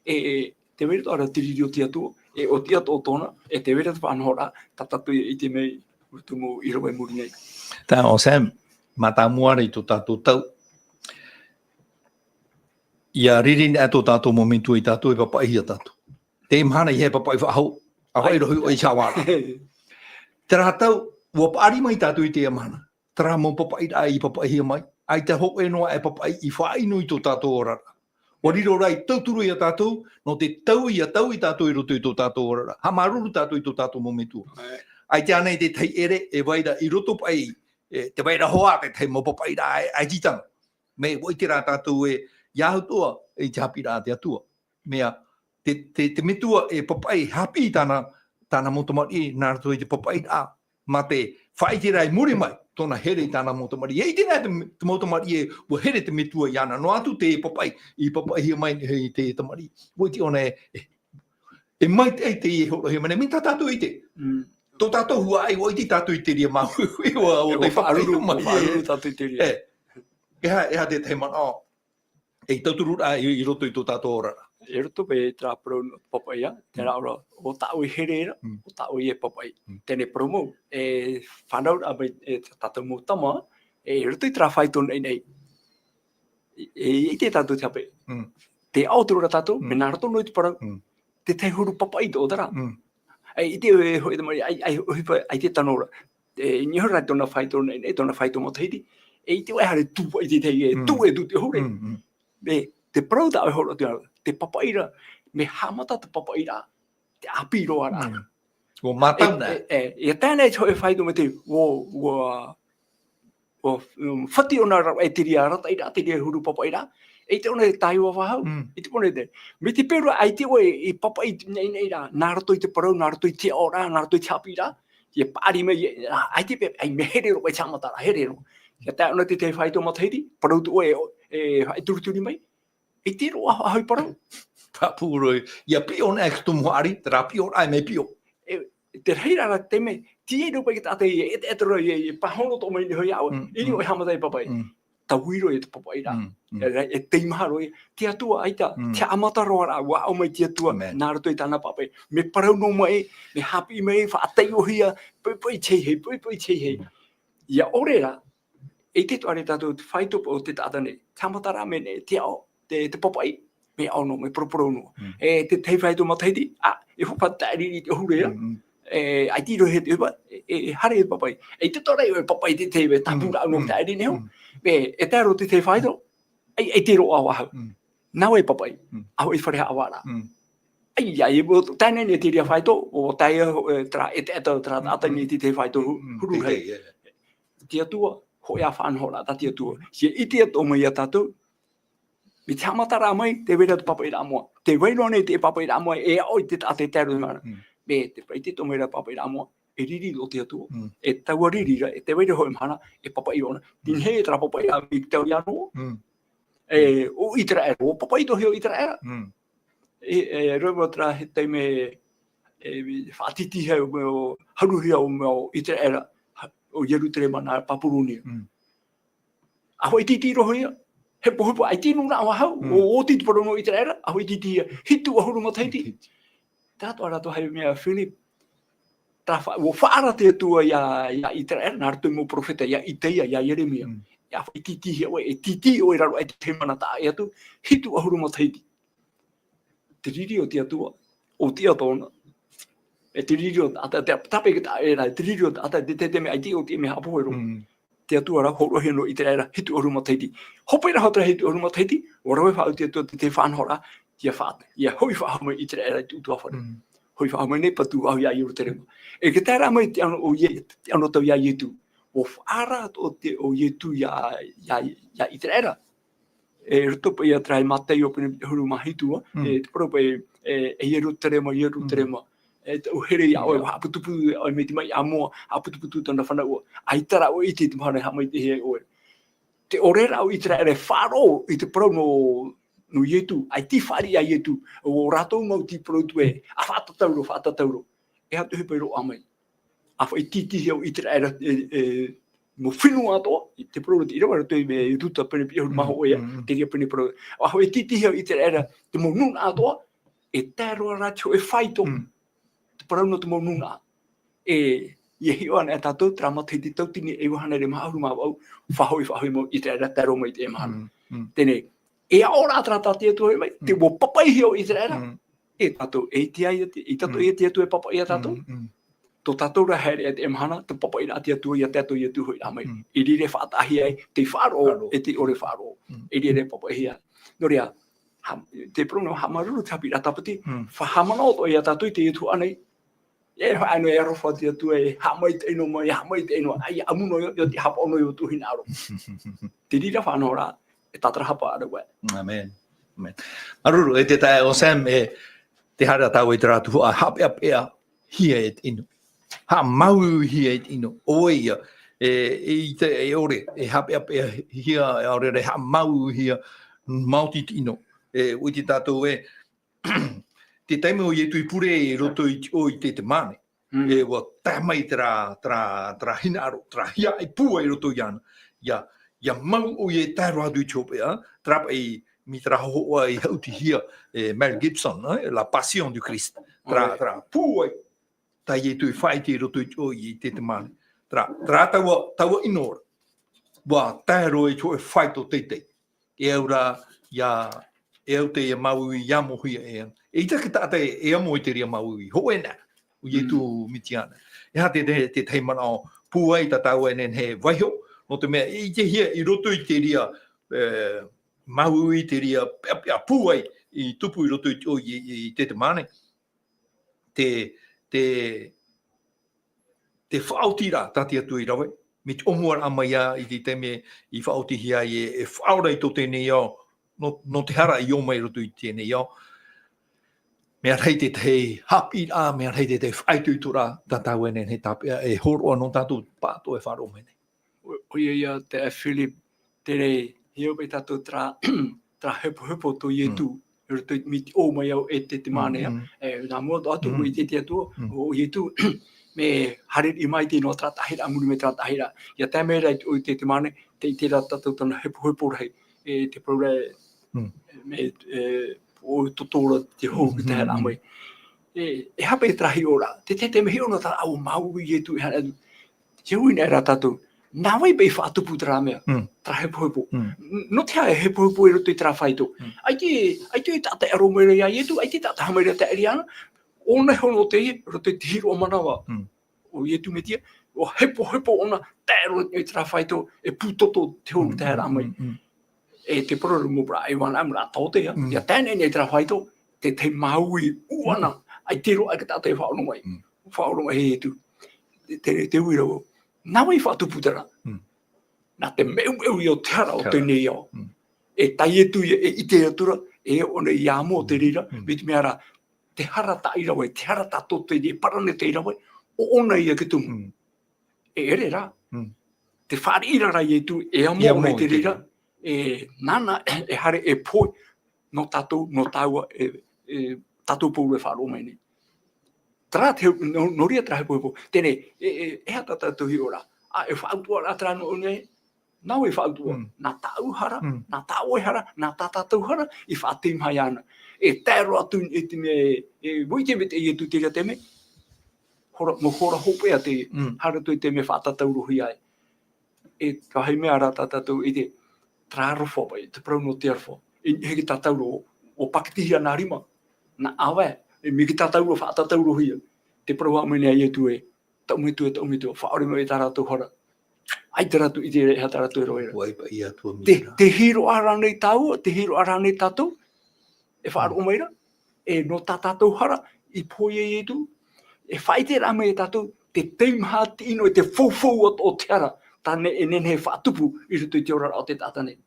e, e, tē vai ra atoʻa ra te riri o te Atua, e ʻōtiʻa atoʻa tōna, e tē vai ra te faʻanahoraʻa, tā tātou e ʻite mai, i te mau ʻīrava i muri nei. Taeaʻe Sam, mātāmua ra i tō tātou tau. ʻIa riri nei tō tātou mau metua ia tātou e papaʻihia tātou. Te mahana ʻeiaha e papaʻi faʻahou, ʻa vai rohi o i Savara. Terā tau, ʻua paʻari mai tātou i te mahana. Terā mau papaʻiraʻa i papaʻihia mai. ʻAita hōʻē noa e papaʻi i faʻaʻino i tō tātou oraraʻa. ʻUa riro rā i tauturu ia tātou, nō te tau ʻia taui tātou i roto i tō tātou oraraʻa. Haʻamāuruuru tātou i tō tātou mau metua. ʻAita ānei te tahi ʻere, e vai ra i roto paʻi, e, tē vai ra hoʻi te tahi mau papaʻiraʻa e, e tītau. Mea ʻua ʻite rā tātou ē, ʻia au atoʻa i te haʻapiʻiraʻa a te Atua. Mea, te, te, te metua e papaʻi, haʻapiʻi tāna, tāna mau tamariʻi, nā roto i te papaʻiraʻa, mā te faʻaʻiteraʻa i muri mai, tōna here i tāna mau tamariʻi. E ʻite nei te, te mau tamariʻi ē, ʻua here te metua iāna, noa atu te papaʻi, i papaʻihia mai i te tamariʻi. ʻUa ʻite ʻōna ē, e, e maitaʻi teie hōroʻahia mai nei, mai tā tātou i ʻite. Mm. Tō tātou huaʻai, ʻua ʻite tātou i te reira mau, ʻua, ʻua E, ʻua faʻaʻaruru, faʻaʻaruru mai, ʻua faʻaʻaruru e. Tātou i te reira. E, e aha, e aha te tahi manaʻo, e tauturu ra i, i roto i tō tātou oraraʻa. I roto paʻi terā parau nō te papaʻi, terā Mm. ora, ʻo tāʻu i here ra, Mm. ʻo tāʻu i papaʻi. Mm. Teie nei parau mau, e fānauraʻa mai, e tātou mau tama, e i roto i terā faito nei nei. E, e, ʻite tātou te hape. Mm. Te ao te ora tātou, Mm. mea nā roto nō te parau. Mm. Te tahi huru papaʻi tō terā. Mm. E ʻite e hōʻē tamariʻi, ʻai, ʻai, ʻohipa, ʻaita e tano ra. e, i niʻa iho ra tōna faito nei, nei, tōna faito matahiti, e ʻite ʻoe haere tū i te tahi, e, Mm. tū e tū te hure. Mm, mm. E, te parau tā ʻoe hōroʻa atu ra, te papaʻi ra, mea haʻamata te papaʻi ra, te ʻāpī roa ra. Mm. ʻUa mātau E, nā. e, e, e tae nei te hōʻē faito matahiti, ʻua, ʻua, ʻua, um, fati ʻōna ra, e te reira arataʻi ra, te reira huru papaʻi ra, e ʻite ʻōna e tāiʻo faʻahou, Mm. e ʻite ʻōna e te. Mai te peu ra, ʻaita ʻoe i papaʻi i te, nei, nei ra, nā roto i te parau, nā roto i te aʻo ra, nā roto i te haʻapiʻi ra, e paʻari mai, e, ā, ʻaita e, ʻaita e mea here roa, e te haʻamata ra, here roa. ʻIa tae ʻōna te, te faito matahiti, parau atu ʻoe, e, e, e turituri mai, e ʻite roa faʻahou i parau. Pāpū roa, ʻia piʻo ʻōna e te tumu haʻari, terā piʻo ra, e mea piʻo. E, te rahi ra ra te mea, tīaʻi roa paʻi te taʻata e, e, e te ro, e, e pāhono atoʻa mai nei hoʻi iāʻu, Mm, e riro mm. e haʻamata e papaʻi. Mm. Taui roa e te papaʻi ra. Mm, mm. E, e teimaha roa, te Atua ʻaita, Mm. te haʻamata roa ra, ʻua aʻo mai te Atua, Amen. nā roto i tāna papaʻi. Mea parau noa mai, mea haʻapiʻi mai, faʻataiʻohia, poʻipoʻi te hei, poʻipoʻi te hei. Mm. ʻIa ʻore ra, e ʻite atoʻa ra tātou te faito o te taʻata nei, te haʻamata ra mea nei, te aʻo, te, te papaʻi, mea aʻo noa, mea poroporo noa. Mm. E te tahi faito matahiti, ā, e hoʻi paʻi tāʻiri i te hure ra. Mm, mm. E, ʻaita i rohi te, e, e, e haere e papaʻi. E ʻite atoʻa ra ʻoe e papaʻi te tahi, e tāpura Mm, noa mm, tāʻiri nei hoʻi. Mm. E, e tae roa te tahi faito, ʻaita, ʻaita roa faʻahou. Mm. Nā ʻoe e papaʻi, Mm. ʻa hoʻi fare haʻavā ra. Mm. ʻAita, e, ʻo, tae nei nei te reira faito, ʻo tae, e, terā, e te, e te, terā, Mm, taʻata mm. nei te tahi faito hu-, Mm, mm. huru Te, rahi. te, e. Te Atua, hōʻē ā faʻanahoraʻa tā te Atua. ʻIa ʻite atoʻa mai iā tātou, mai te haʻamata ra mai, tē vai ra te papaʻiraʻa moʻa. Tē vai noa nei te papaʻiraʻa moʻa, e aʻo i te taʻata e tae roa i te mahana. Mm. Mea tē vai, ʻite atoʻa mai ra te papaʻiraʻa moʻa, e riri roa te Atua. Mm. E taua riri ra, e tē vai ra hōʻē mahana, e papaʻi ʻōna. Mm. Tē nā hea terā papaʻiraʻa i te tau iā Noa. Mm. E, ʻo ʻĪteraʻera, ʻua papaʻi atoʻa hia ʻo ʻĪteraʻera. Mm. E, e, roa terā he taime, e, faʻatītīhia ʻo, ʻo, haruhia ʻo, ʻo ʻĪteraʻera, ha-, ʻo Ierutarema nā Papuronia. Mm. ʻA hoʻi tītī roa hia, hepohepo, ʻaita i nūnaʻa faʻahou, Mm. ʻua oti te parau nō ʻĪteraʻera, ʻa hoʻi tītī hia, hitu ʻahuru matahiti. Hiti. Terā atoʻa rā te mea, Philip, terā fa-, ʻua faʻaara te Atua iā, iā ʻĪteraʻera, nā roto i te mau perofeta, iā Itaia, iā Ieremia. Mm. ʻA hoʻi tītī hia ʻoe, e tītī ʻoe i raro aʻe i te haimana taʻa ʻē atu, hitu ʻahuru matahiti. Te riri o te Atua, ʻo te Atua tōna. E te riri o te taʻata, te, tāpeʻa i te taʻata, e rā, te riri o te taʻata, te, te, te mea ʻaita, ʻo te mea haʻapohe roa. Mm. Te Atua rā, hōroʻahia nō ʻĪteraʻera, hitu ʻahuru matahiti. Hope rā hoʻi terā hitu ʻahuru matahiti, ʻua rave faʻahou te Atua, te, te faʻanahoraʻa, ʻia faʻa-, ʻia hoʻi faʻahou mai ʻĪteraʻera i te ʻutuāfare. Mm. Hoʻi faʻahou mai nei, patu faʻahou iā Ierutarema. E tē tae ra mai te anotau ʻo Ie-, te anotau iā Ietu. ʻUa faʻaara atoʻa te, ʻo Ietu iā, iā, iā ʻĪteraʻera. E roto paʻi ia terā i Mataio pene ʻahuru mā hitu, Mm. e te parau paʻi, e, e Ierutarema, Ierutarema. Mm. E tau here iā ʻoe, Yeah. haʻaputuputu ʻoe mai te maʻi ʻāmoa, haʻaputuputu tōna fānaʻoraʻa. ʻAita rā ʻoe ʻite i te mahana e haʻamaitaʻihia ai ʻoe. Te ʻore ra o ʻĪteraʻera e faʻaroʻo i te parau nō, nō Ietu, ʻaita i fāriʻi iā Ietu, ʻo rātou mau tei parau atu ē, ʻa faʻatatau roa, faʻatatau roa. E aha te ʻohipa i roaʻa mai? ʻA hoʻi tītī hia ʻo ʻĪteraʻera, e, e, mau fenua atoʻa, i te parau ra te ʻīrava roto i, e, Ruta pene piʻi ʻahuru mā Mm, hōʻē ia, mm, mm. te reira pene parau. ʻA hoʻi tītī hia ʻo ʻĪteraʻera, te mau nūnaʻa atoʻa, e tae roa rā te hōʻē faito, Mm. te parau nō te mau nūnaʻa. E, ʻia hiʻo ana e tātou, terā matahiti tauatini e iva hānere mā ʻahuru mā vaʻu, faʻahoʻi, faʻahoʻi mau ʻĪteraʻera, tae roa mai i teie mahana. Mm, mm. Teie nei, e aʻo rā terā tā te Atua e hoʻi mai, te Mm. ʻua papaʻihia ʻo ʻĪteraʻera, Mm. e tātou, e ʻite ai, e tātou, Mm. e te Atua e papaʻi iā tātou. Mm, mm. Tō tātou rā haere i teie mahana, te papaʻi ra a te Atua iā tātou, ʻia tuʻu hoʻi rā mai. Mm. E riro e faʻataʻahia ai, tei faʻaroʻo, Faʻaroʻo. e tei ʻore faʻaroʻo. Mm. E riro e papaʻihia. Nō reira, ha-, te parau nō haʻamāuruuru te haʻapiʻiraʻa tāpati, Mm. faʻahaʻamanaʻo atoʻa iā tātou i teie tuhaʻa nei. E, haʻa, nō, e aroha te Atua, e haʻamaitaʻi noa mai, e haʻamaitaʻi noa, ʻaita e ʻamu noa, ʻia, ʻia haʻapaʻo noa i tō ʻoe hinaʻaro. Te reira faʻanahoraʻa, e tātarahapa ra vau. Amen. Amen. Māuruuru, e te taeaʻe ʻo Sam, e te haere tāua i terā tuhaʻa, haʻapeʻapeʻahia e te ʻino. Haʻamāuiuihia e te ʻino. ʻO ia, e, e ʻite, e ʻore, e haʻapeʻapeʻahia, e ʻaore rā e haʻamāuiuihia, maoti te ʻino. E, ʻua ʻite tātou ē, te taime ʻo Ietu i pure i roto i te ʻō i Ketesemane. Mm. E, ʻua tae mai terā, terā, terā hinaʻaro, terā hiaʻai pūai i roto iāna. ʻIa, ʻia mau ʻoia e tae roa atu i te hopeʻa, terā paʻi, mai terā hōhoʻa i haʻutihia, e, Mel Gibson, e, La Passion du Christ. Terā, ʻOia. terā pūai, tā Ietu i faʻaʻite i roto i te ʻō i Ketesemane. Terā, terā taua, taua ʻino ra. ʻUa tae roa i te hōʻē faito teitei. E au rā, ʻia, e au te ʻia māuiui, ʻia moʻehia e au. E ʻaita te taʻata e, e amo i te reira māuiui. Hōʻē nā. ʻo Ietu Mesia. E aha te, te, te tahi manaʻo pūai tā tāua e nehenehe e vaiho, nō te mea i ʻitehia i roto i te reira, e, māuiui, te reira peʻapeʻa pūai i tupu i roto i, i, i, i Tetemane. Te, te, te faʻaotiraʻa tā te Atua i rave, mai te ʻōmuaraʻa mai ā i te taime i faʻaotihia ai e, e faʻaora i tō teie nei ao, nō, nō te hara i ō mai i roto i teie nei ao. Mea rahi te tahi haʻapiʻiraʻa, mea rahi te tahi faʻaitoitoraʻa, tā tāua e nehenehe e tāpeʻa, e hōroʻa nō tātou pāʻatoʻa e faʻaroʻo mai nei. ʻO, ʻoia ia te, e Philip, te reira, e hiʻo paʻi tātou terā, terā hepohepo tō Ietu, Mm. i roto i, mai te ʻō mai au e Tetemane, Mm, mm. e, nā mua atu, Mm. ʻua ʻite te Atua, Mm. ʻo Ietu, mea haere riʻi mai te noa terā taʻahiraʻa, muri mai terā taʻahiraʻa. ʻIa tae mai ra i te, ʻo Tetemane, tē ʻite ra tātou tāna hepohepo rahi, e te parau ra, Mm. mea, e, ʻo totō ra te hō, Mm, ki te mm, haere mm. mai. E, e aha paʻi terā hiʻoraʻa, te, te, te mea hiʻo nō terā ʻua māuiui Ietu e haere atu. Te ui nei rā tātou, nā vai paʻi i faʻatupu terā mea, Mm. terā hepohepo. Mm. N-, nō te aha e hepohepo i roto i terā faito. Mm. ʻAita, ʻaita e taʻata e aro mai ra ia Ietu, ʻaita e taʻata haere mai ra e tae ra iāna, ʻōna iho nō teie, roto i te hiroʻa manava. Mm. ʻO Ietu Mesia, ʻua hepohepo ʻōna, tae roa i terā faito, e pūtoto te hō Mm, ki te haere mm, mai. mm, mm. E te parau ra mau parau, e vānaʻa mau rā tō te ia, Mm. ʻia tae nei nei terā faito, te, te māuiui ʻuʻana, Mm. ʻaita roa e taʻata e faʻaroʻo mai. Mm. Faʻaroʻo mai e Ietu. Te, te, te ui ra vau. Nā vai i faʻatupu terā. Mm. Nā te meumeu ia o te hara o Hara. teie nei ao. Mm. E tā Ietu ia e ʻite atu ra, e ʻōna ia amo te reira, Mm. mai te mea rā, te hara tā i rave, te hara tā tō teie nei, parane tā i rave, ʻo ʻōna ia te tumu. Mm. E ʻere rā. Mm. Te fāriʻi ra rā Ietu, e amo Ia ʻōna mau i te te reira, reira. e nāna, e haere e pohe, nō tātou, nō tāua, e, e tātou pauroa e faʻaroʻo mai nei. Terā te, nō, nō reira terā hepohepo. Teie, e, e, e aha tā tātou hiʻoraʻa. ʻĀ, e faʻautuʻaraʻa terā nō ʻōna, nā vai i faʻautuʻa. Mm. Nā tāʻu hara, Mm. nā tā ʻoe hara, nā tā tātou hara, i faʻateimaha iāna. E tae roa atu i te mea, e, ʻua ʻite mai te Ietu i terā taime. Hora, mau hora hopeʻa te Mm. haere atu i te mea faʻatatauro hia ai. E, te vāhi mea rā tā tātou i te, terā aroha paʻi, te parau nō te aroha. E, e hiki tātauro, ʻua pakitihia nā rima, nā ʻāvae, e mea hiki tātauro faʻatatauro hia. Te parau ā mai nei a Ietu e, taʻu metua, taʻu metua, faʻaʻore mai tā rātou hara. ʻAita rātou i ʻite e aha tā rātou e rave ra. ʻUa ʻite paʻi Atua Te, Mesia. te hiroʻa rānei tāua, te hiroʻa rānei tātou, e faʻaroʻo mai ra, e nō tā tātou hara, i pohe ia Ietu, e faʻaʻite rā mai e tātou, te teimaha, te ʻino, e te foufou atoʻa o te hara, tā nei e nehenehe e faʻatupu i roto i te oraraʻa o te taʻata nei.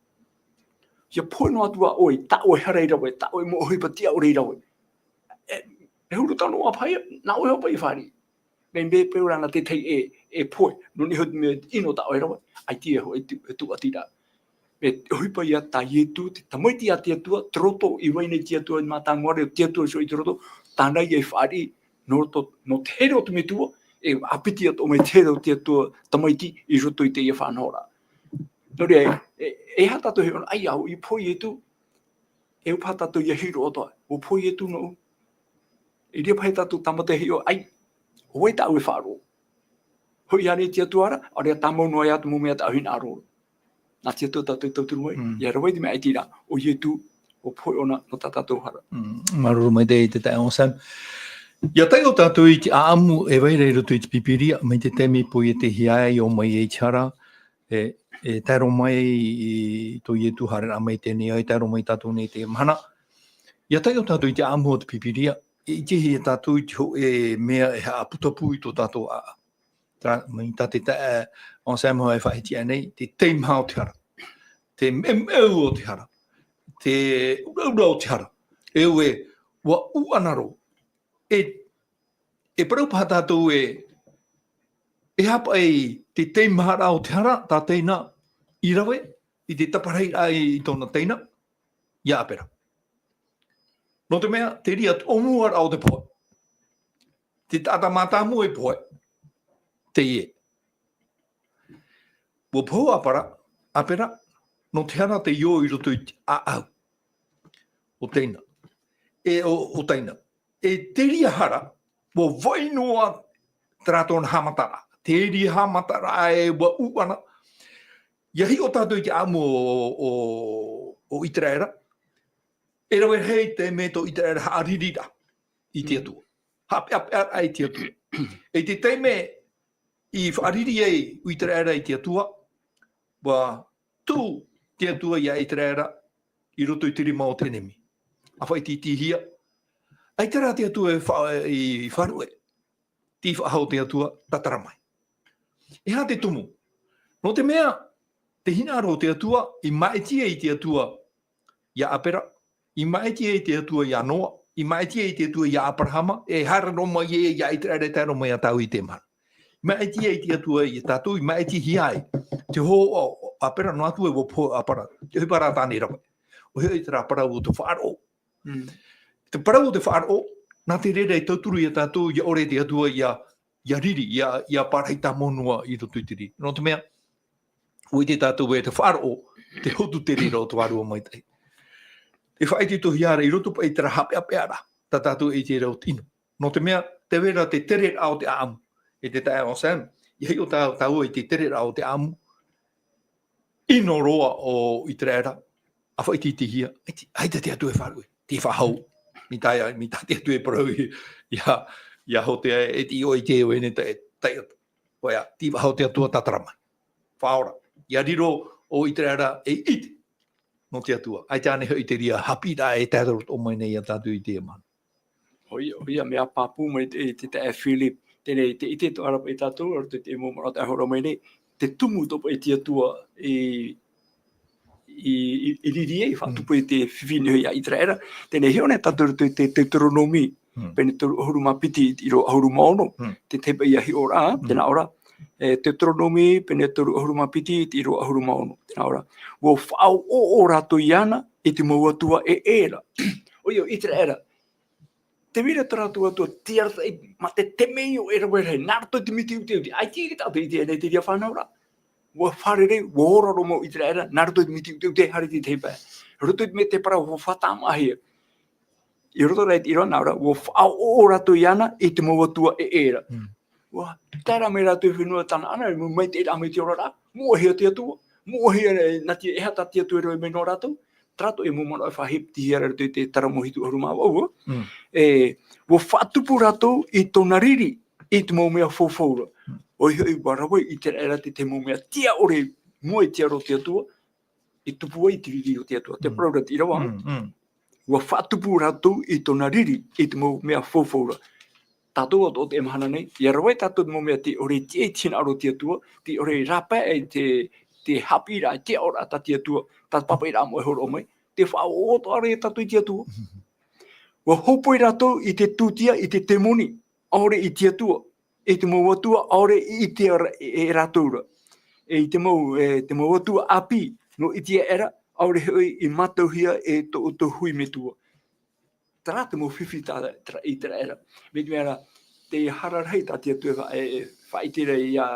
ʻIa pohe noa atu ā ʻoe, tā ʻoe hara i rave, tā ʻoe mau ʻohipa tiʻa ʻore i rave. E, e huru tano ā paʻi, nā ʻoe hoʻi paʻi i fāriʻi. Mea, mea peu ra nā te tahi e, e pohe, nō niʻa iho i te mea ʻino tā ʻoe e rave, ʻaita e hoʻi, e tū-, e tūʻati ra. Mea ʻohipa ia tā Ietu, te tamaiti a te Atua, te roto i vai nei te Atua, i te mātāmua ra, te Atua iho i te roto, tāna ia e fāriʻi, nō roto, nō te here o te Metua, e ʻāpiti atoʻa mai te here o te Atua tamaiti i roto i teie faʻanahoraʻa. Nō reira, e, e, e aha tātou e hiʻo, ʻaita, i pohe Ietu, e ʻaita paha tātou ʻia hiʻo atoʻa, ʻua pohe Ietu nōʻu. I reira paha tātou tāmata e hiʻo, ʻaita, ʻo vai tāʻu e faʻaroʻo. Hoʻi ānei te Atua ra, ʻaore rā tāmau noa ia te mau mea tā ʻoe hinaʻaro ra. Nā te Atua tātou e tauturu mai, Mm. ʻia rave i te mea ʻaita rā, ʻo Ietu, ʻua pohe ʻōna nō tā tātou hara. Mm, māuruuru maitaʻi i te taeaʻe Sam. ʻIa taiʻo tātou i te ʻāʻamu e vai ra i roto i te Pīpīria, mai te taime i poietehia ai, ʻō mai ai i te hara, e, e tae roa mai i tō Ietu haereraʻa mai i teie nei ao, e tae roa mai tātou nei i teie mahana. ʻIa taiʻo tātou i te ʻāʻamu o te Pīpīria, e ʻitehia tātou i te hōʻē mea e haʻaputapū i tō tātou ʻāʻau. Tā, mai tā te taeaʻe Sam e faʻaʻite nei, te teimaha o te hara, te meumeu o te hara, te ʻuraʻura o te hara. E ʻua, ʻua ʻuʻana roa. E, e parau paha tātou e, e aha paʻi te teimaharaʻa o te hara, tā teina i rave i te taparahiraʻa i, i tōna teina, ia Apera. Nō te mea, te reira ʻōmuaraʻa o te pohe. Te taʻata mātāmua e pohe. Teie. ʻUa pohe ʻo Apera, Apera, nō te hara tei ō i roto i te ʻāʻau o teina. E ʻo, ʻo teina. E te reira hara, ʻua vai noa terā tōna haʻamataraʻa. Te reira haʻamataraʻa e ʻua ʻuʻana. ʻIa hiʻo tātou i te ʻāʻamu o, o, o ʻĪteraʻera. E rave rahi te mea tō ʻĪteraʻera haʻariri ra i te Mm. Atua. Haʻapeʻapeʻa ai te Atua. I te taime i faʻariri ai ʻo Iteraera i te Atua, ʻua tuʻu te Atua ia Iteraera i roto i te rima o te ʻenemi. ʻA faʻaʻitiʻitihia. ʻAita rā te Atua e fa-, i faʻaruʻe. Tei faʻahou te Atua, tātara mai. E aha te tumu? Nō te mea, te hinaʻaro o te Atua, i maʻiti ai te Atua ia Apera, i maʻiti ai te Atua ia Noa, i maʻiti ai te Atua ia Aperahama, e haere roa mai ē ia Iteraera, e tae roa mai ia tātou i teie mahana. I maʻiti ai te Atua ia tātou, i maʻitihia ai. Te hōhoʻa o Apera, noa atu ē ʻua pohe ʻo Apera, te ʻohipa rā tāna i rave. ʻOia hoʻi terā parau o te faʻaroʻo. Mm. Te parau o te faʻaroʻo, nā te reira e tauturu ia tātou, ia ʻore te Atua ia, ia riri, ia, ia pārahi tāmau noa i roto i te riri. Nō te mea, ʻua ʻite tātou ē te faʻaroʻo, te hotu te reira o te Vārua Maitaʻi. E faʻaʻitehia ra i roto paʻi i terā haʻapeʻapeʻa ra, tā tātou e ʻite ra ʻo te ʻino. Nō te mea, tē vai ra te tereraʻa o te ʻāʻamu. E te taeaʻe Sam, ʻia hiʻo tā-, tāua i te tereraʻa o te ʻāʻamu, ʻino roa ʻo Iteraera, ʻa faʻaʻitiʻitihia, ʻaita, ʻaita te Atua e faʻaruʻe, tei faʻahou, mai tā ia, mai tā te Atua e parau ia, ia, ia Hōtea ē, e tei ʻoe i te ʻoe nei ta-, e, taiʻo. ʻOia, tei faʻahou te Atua, tātara mai. Faʻaora, ʻia riro ʻo Iteraera ei ʻite nō te Atua. ʻAita ānei hoʻi te reira haʻapiʻiraʻa e tae roto mai nei ia tātou i teie mahana. ʻOia, ʻoia, mea pāpū mai te, te taeaʻe Philip. Teie, tē ʻite atoʻa ra paʻi tātou, i roto i te mau manaʻo tā e hōroʻa mai nei, te tumu atoʻa paʻi te Atua i, i, i, i riri ai, Mm. faʻatupu i te fifi nei ia Iteraera. Teie, hiʻo nei tātou i roto i te Teuteronome, Mm. pene toru ʻahuru mā piti i te ʻīrava ʻahuru mā ono, Mm. te tahi paʻi ia hiʻoraʻa, Mm. tē nā ʻō ra. E, Teuteronome, pene toru ʻahuru mā piti i te ʻīrava ʻahuru mā ono, tē nā ʻō ra. ʻUa faʻaʻoʻoʻo rātou iāna i te mau atua ʻē ʻē ra. ʻOia, Iteraera. Tē vai ra tō rātou Atua, te arataʻi mā te temeio e rave rahi, nā roto i te miti ʻuteʻute. ʻAita e tātou i teie nei te reira fānauraʻa. ʻUa fārerei, ʻua ora roa mau Iteraera, nā roto i te miti ʻuteʻute, haere i te tahi pae. Roto i te mea te parau, ʻua faʻatāmāhia. I roto rā i te ʻīrava nā ʻō ra, ʻua faʻaʻoʻoʻo rātou iāna i te mau atua ʻē ʻē ra. Mm. ʻUa tae ra mai rātou i te fenua Tanaana, i maitaʻi rā mai te oraraʻa, moʻehia te Atua, moʻehia, e, nā te, e aha tā te Atua e rave mai nō rātou, terā atoʻa mau manaʻo e faʻaʻitehia ra i roto i te Taramo hitu ʻahuru mā vaʻu, Mm. e, ʻua faʻatupu rātou i tōna riri, i te mau mea faufau ra. Mm. ʻOia hoʻi, ʻua rave Iteraera i te mau mea tiʻa ʻore, mua i te aro o te Atua, i tupu ai te riri o te Atua, te Mm. parau ra te ʻīrava. Mm, mm. ʻUa faʻatupu rātou i tōna riri, i te mau mea faufau ra. Tātou atoʻa i teie mahana nei, ʻia rave tātou i te mau mea tē ʻore e tiʻa i te hinaʻaro o te Atua, tē ʻore e rāpae ai te, te haʻapiʻiraʻa, te tiʻaʻoraʻa tā te Atua, tā te pāpaʻiraʻa moʻa e hōroʻa mai, tē faʻaʻoʻoʻo atoʻa ra ia tātou i te Atua. ʻUa hōpoi rātou i te tūtia, i te temoni, ʻaore i te Atua, i te mau atua, ʻaore i ʻite ra, e, e rātou ra. E i te mau, e, te mau atua ʻāpī, nō ʻĪteraʻera, ʻaore hoʻi i mātauhia e tō ʻoutou hui metua. Terā te mau fifi tā, terā, ʻĪteraʻera. Mai te mea rā, tē hara rahi tā te Atua e fa-, e, e faʻaʻite ra ia,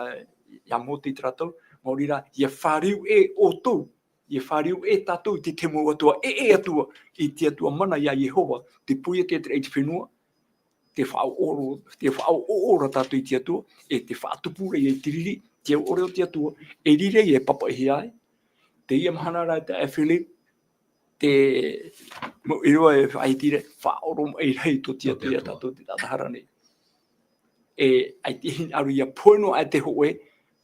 ia Mōte i terā tau, maori rā, ʻia fāriu ʻē ʻoutou, ʻia fāriu ʻē tātou i te, te mau atua, ʻē, ʻē atua, i te Atua mana ia Iehova, tē pūai atu ra i te fenua, tē faʻaʻoʻoʻo, tē faʻaʻoʻoʻo ra tātou i te Atua, e tē faʻatupu ra ia i te riri, te au ʻore o te Atua, e riro ia e pāpaʻihia ai. Teie mahana rā, taeaʻe Philip, te mau ʻīrava e faʻaʻite ra, faʻaʻoromaʻi rahi tō te Atua ia tātou te taʻata hara nei. E, ʻaita e hinaʻaro ʻia pohe noa aʻe te hōʻē,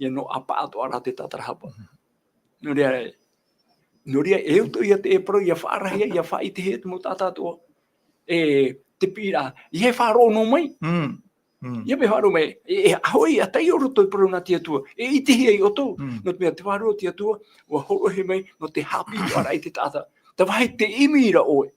ʻia noaʻa paʻatoʻa rā te tātarahapa. Mhm. Nō reira, nō reira, e au atoʻa ia te parau, ʻia faʻarahi, ʻia faʻaʻitehia te mau taʻata atoʻa. E, te piʻiraʻa, ʻeiaha e faʻaroʻo noa mai. Mm. Mm. ʻEiaha e faʻaroʻo mai, e, e, ʻaita e taiʻo roto i te parau nā te Atua. E ʻitehia ia ʻoutou, Mm. nō te mea te Vārua o te Atua, ʻua hōroʻahia mai, nō te haʻapiʻiraʻa i te taʻata. Te vāhi tē ʻimi ra ʻoe.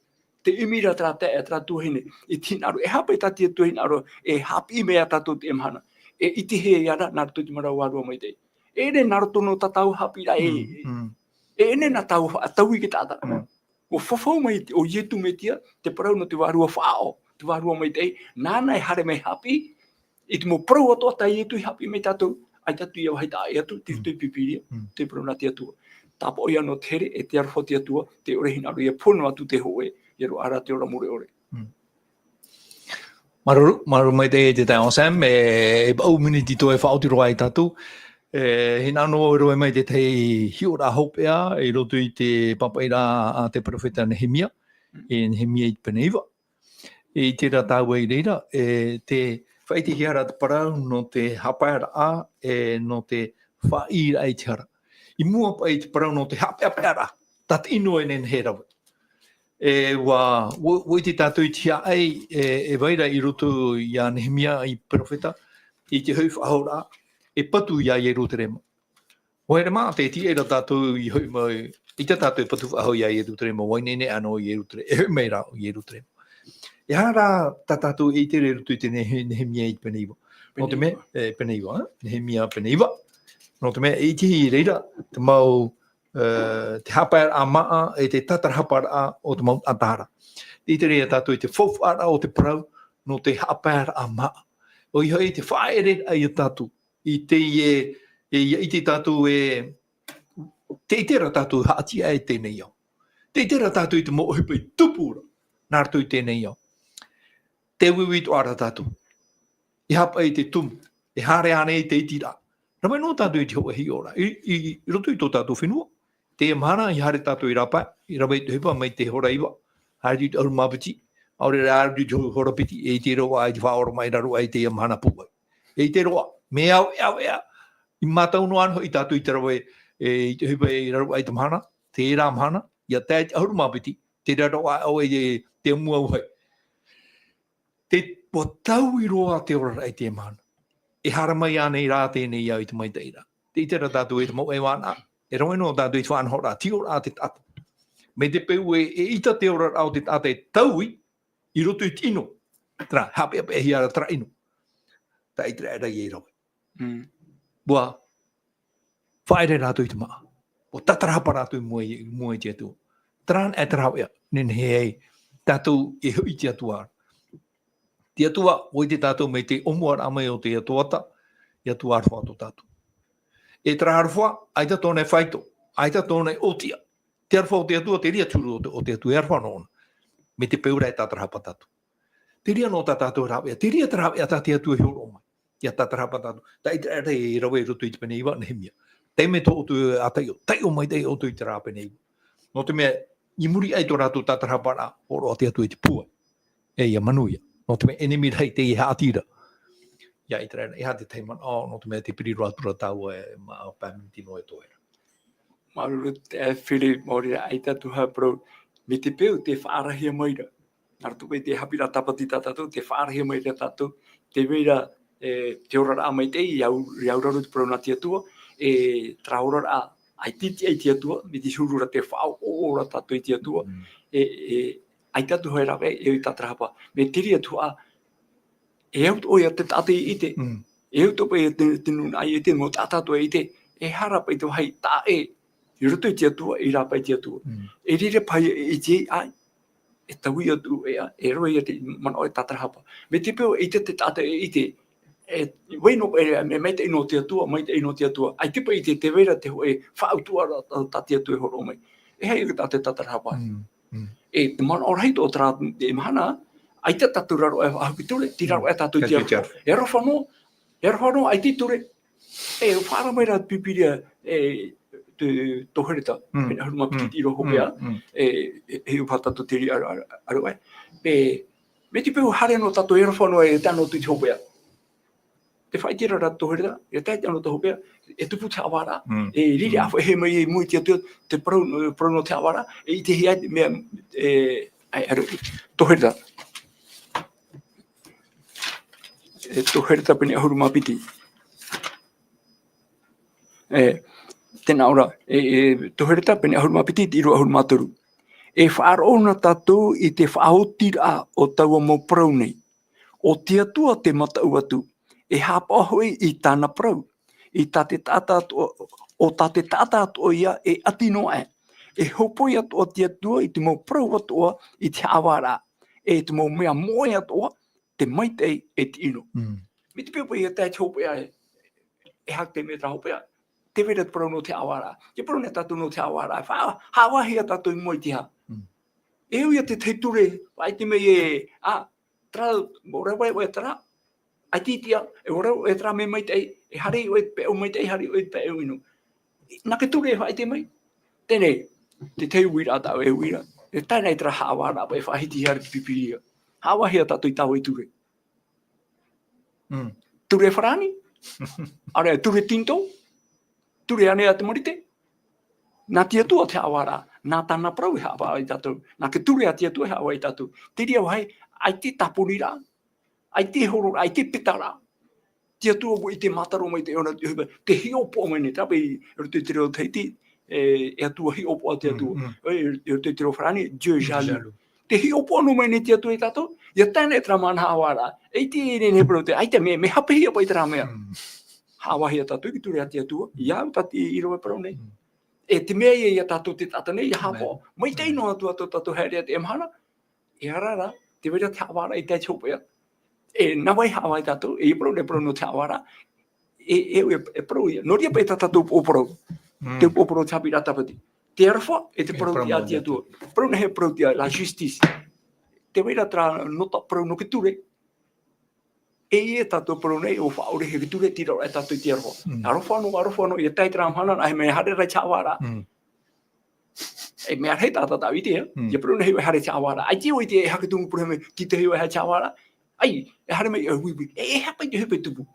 Tē ʻimi ra terā taeaʻe, terā tuahine, i te hinaʻaro, e aha paʻi tā te Atua hinaʻaro, e haʻapiʻi mai ia tātou i teie mahana. E ʻitehia ia rā, nā roto i te maraʻo Vārua Maitaʻi. E ʻere nā roto noa tā tāua haʻapiʻiraʻa, e, Mm, mm. e ʻere nā tāua faʻataui i te taʻata. Mm. ʻUa fafau mai te, ʻo Ietu Metia, te parau nō te Vārua Faʻaʻo, te Vārua Maitaʻi, nāna e haere mai haʻapiʻi, i te mau parau atoʻa tā Ietu i haʻapiʻi mai ia tātou, ʻaita atu ia vāhi taʻa ʻē atu, te Mm. roto i te Pīpīria, Mm. te parau nā te Atua. Tāpaʻo ia nō te here, e te aroha o te Atua, tē ʻore e hinaʻaro ʻia pohe noa atu te hōʻē, ʻia roaʻa ra te ora mure ʻore. Mm. Māuruuru, māuruuru maitaʻi e te taeaʻe Sam, e, e vaʻu miniti atoʻa e faʻaoti roa ai tātou. E, hinaʻaro noa vau e rave mai i te tahi hiʻoraʻa hopeʻa, i roto i te pāpaʻiraʻa a te perofeta Nehemia, Mm. e Nehemia i te pene iva. E ʻite ra tāua i reira, e te faʻaʻitehia ra te parau nō te haʻapaeraʻa, e nō te faʻaʻīraʻa i te hara. I mua paʻi i te parau nō te haʻapeʻapeʻaraʻa, tā te ʻino e nehenehe e rave. E ʻua, ʻua, ʻua ʻite tātou i te hiaʻai, e, e vai ra i roto iā Nehemia i perofeta, i te hoʻi faʻahouraʻa, e patu iā Ierutarema. ʻUa haere mā, tē tīaʻi ra tātou i hoʻi mai, ʻaita tātou e patu faʻahou iā Ierutarema, ʻua ineine ʻānō i Ierutarema, e hoʻi mai rā i Ierutarema. E aha rā tā tātou e ʻite ra i roto i te Nehe-, Nehemia i te pene iva? Nō te mea, Pene iva. e, pene iva, e? Nehemia pene iva. Nō te mea, e ʻitehia i reira te mau, e, te haʻapaeraʻa māʻa, e te tātarahaparaʻa o te mau taʻata ra. Tē ʻite ra tātou i te faufaʻaraʻa o te parau, nō te haʻapaeraʻa māʻa. ʻOia hoʻi te faʻaʻereraʻa iā tātou. I teie, e, ʻia ʻite tātou e, tē ʻite ra tātou haʻatiʻa e teie nei ao. Tē ʻite ra tātou i te mau ʻohipa i tupu ra, nā roto i teie nei ao. Tē uiui atoʻa ra tātou. E aha paʻi te tumu, e haere ānei te itiraʻa. Rave noa tātou i te hōʻē hiʻoraʻa. I, i, i roto i tō tātou fenua, teie mahana, i haere tātou i rāpae, i rave i te ʻohipa mai te hora iva, haere atu i te ʻahuru mā piti, ʻaore rā atu i te hora piti, e ʻite roa i te faʻaoromaʻi i raro aʻe i teie mahana pūai. E ʻite roa, mea ʻāvaʻe, ʻāvaʻe, i mātau noa anaʻe hoʻi tātou i te rave, e, i te ʻohipa i raro aʻe i te mahana, terā mahana, ʻia tae i te ʻahuru mā piti, terā roa ʻoe e te mua vāhi. Te, ʻua taui roa te oraraʻa i teie mahana. E haere mai ānei rā teie nei ao i te maitaʻi ra. Tē ʻite ra tātou e te mau ʻaivānaʻa, e rave noa tātou i te faʻanahoraʻa, tiʻoraʻa te taʻata. Mai te peu e, e ʻita te oraraʻa o te taʻata e taui, i roto i te ʻino. Terā, haʻapeʻapeʻahia ra terā ʻino. Tē ʻite ra e rave. Mm. ʻUa faʻaʻere rātou i te māʻa. ʻUa tātarahapa rātou i mua i, i mua i te Atua. Terā anaʻe te rāveʻa, nehenehe ai tātou e hoʻi i te Atua. Te Atua, ʻua ʻite tātou mai te ʻōmuaraʻa mai o te Atua ta, e Atua aroha tō tātou. E terā aroha, ʻaita tōna e faito, ʻaita tōna e ʻōtiʻa. Te aroha o te Atua, te reira te huru o te, o te Atua, e aroha noa ʻōna. Mai te peu ra e tātarahapa tātou. Te reira noa tā tātou rāveʻa, te reira te rāveʻa tā te Atua e hōroʻa mai. ʻIa tātarahapa tātou. Tē ʻite ra e rave i roto i te pene iva, Nehemia. Taime tō ʻoutou e taiʻo, taiʻo maitaʻi ʻoutou i terā pene iva. Nō te mea, i muri aʻe i tō rātou tātarahaparaʻa, hōroʻa te Atua i te pūai. E ʻia manuia. Nō te mea, ʻenemi rahi teie haʻati ra. ʻIa ʻite ra, e aha te tahi manaʻo, nō te mea, tē piri roa atu ra tāua e mā pae miniti noa e toe ra. Māuruuru te, e, Fili, maori ra, ʻaita atu hā parau, mai te peu tē faʻaarahia mai ra. Nā roto paʻi te haʻapiʻiraʻa tāpati tā tātou, tē faʻaarahia mai ra tātou, tē vai ra, e, te oraraʻa maitaʻi, ʻia au-, ʻia auraro te parau nā te Atua, e, terā oraraʻa, ʻaita i te, ʻaita i te Atua, mai te huru ra tē faʻaʻoʻoʻo ra tātou i te Atua, Mm. e, e, ʻaita atu hā e rave, e, e tātarahapa. Mai te reira atu ā, e au atoʻa ia te taʻata i ʻite. Mm. E au atoʻa ia te, te nūnaʻa i ʻite, mau taʻata atoʻa i ʻite. E aha rā paʻi te vāhi taʻa ʻē, i roto i te Atua, i rāpae i te Atua. Mm. E riro paha ia e ʻite ai, e taui atu, e, e rave ia te manaʻo e tātarahapa. Mai te peu e ʻite te taʻata e ʻite, e, vai noa paʻi, e, maitaʻi noa te Atua, maitaʻi noa te Atua. ʻAita paʻi te, tē vai ra te hōʻē faʻautuʻaraʻa tā, tā te Atua e hōroʻa mai. E aha ia te taʻata e tātarahapa ai. Mm. Mm. E te manaʻo rahi atoʻa terā, e mahana, ʻaita tātou raro aʻe faʻahou i te ture, tei raro aʻe tātou i te aroha. E aroha noa, e aroha noa, ʻaita i te ture. E, faʻaara mai ra te Pīpīria, e, te, tō Hereta, Mm. pene ʻahuru mā piti Mm. i roto hopeʻa, Mm. Mm. e, e, e, e, tātou te reira aro, aro, aro, e. E, mai te peu haere noa tātou e aroha noa e tae noa atu i te hopeʻa. Tē faʻaʻite ra ra tō Hereta, e tae i te anō tō hopeʻa, e tupu te haʻavāraʻa, Mm. e riri Mm. ʻāfaʻi mai i mua i te Atua, te parau, parau nō te haʻavāraʻa, e ʻitehia te mea, e, ai, aro, tō Hereta. E, tō Hereta pene ʻahuru mā piti. E, tē nā ʻō ra, e, e, tō Hereta pene ʻahuru mā piti, te ʻīrava ʻahuru mā toru. E faʻaroʻo na tātou i te faʻaotiraʻa o taua mau parau nei. ʻO te Atua te mataʻu atu, e haʻapaʻo hoʻi i tāna parau, i tā te taʻata atoʻa, ʻo tā te taʻata atoʻa ia e ʻati noa aʻe. E hōpoi atoʻa te Atua i te mau parau atoʻa i te haʻavāraʻa, e te mau mea moʻe atoʻa, te maitaʻi e te ʻino. Mm. Mai te peu paʻi ia tae i te hopeʻa e, e aha te mea terā hopeʻa, tē vai ra te parau nō te haʻavāraʻa. Te parau nei tātou nō te haʻavāraʻa, fa-, haʻavāhia tātou i mua i te aha. Mm. E au ia te tahi ture, faʻaʻite mai e, a, terā, ʻo rā vai, vai terā, ʻaita i te, e ʻo rā, e terā mea maitaʻi, e haere ʻoe i te pae ʻo maitaʻi, haere ʻoe i te pae ʻo ʻino. Nā te ture e faʻaʻite mai. Teie, te tahi uiraʻa tāʻu e uira. E tae nei terā haʻavāraʻa paʻi e faʻahitihia ra i te Pīpīria. Haʻavāhia tātou i tāua i ture. Mm. Ture farāni, ʻaore ture tinitō, ture ānei a te marite. Nā te Atua te haʻavāraʻa, nā tāna parau e haʻavā ia tātou, nā te ture a te Atua e haʻavā ia tātou. Te reira vāhi, ʻaita e tāpori ra, ʻaita e horo ra, ʻaita e peta ra. Te Atua ʻoia ʻaita e mātaro mai te ʻōna, te hiʻopoʻa mai nei, tāpiri i roto i te reo Tahiti, e, e Atua hiʻopoʻa te Atua. Mm, mm. E, i roto i te reo farāni, Dieu jaloux. Jaloux. Te hiʻopoʻa noa mai nei te Atua ia tātou, ia tae nei terā mahana haʻavāraʻa. ʻAita e nehenehe e parau te, ʻaita mea, mea hapehia paʻi terā mea. Mm. Haʻavāhia tātou i te ture a te Atua, ia au tā te ʻīrava e parau nei. Mm. E te mea ia, ia tātou te taʻata nei, ia haʻapaʻo. Amen. Maitaʻi noa atu ā tō tātou haere i teie mahana, e ara ra, tē vai ra te haʻavāraʻa i tae i te hopeʻa. E nā vai haʻavā ia tātou, e parau nei, parau nō te haʻavāraʻa. E, e, e, e parau ia. Nō reira paʻi tā tātou upoʻo parau. Mm. Te upoʻo parau o te haʻapiʻiraʻa tāpati. Te aroha, e te parauʻtiʻa a te Atua. Parau nei e parauʻtiʻa, la justice. Tē vai ra terā nota parau nō te ture. E ia tātou parau nei, ʻua faʻaʻorehia te ture, tei raro aʻe tātou i te aroha. Mm. Aroha noa, aroha noa, ia tae terā mahana, e mea haere ra i te haʻavāraʻa. Mm. E mea rahi tā tātou i te, Mm. ia parau nei e haere i te haʻavāraʻa. ʻAita e ʻite e aha te tumu parau mea, tei te hau e haere i te haʻavāraʻa. ʻAi, e haere mai, e uiui. E, e aha paʻi te hopeʻa tupu.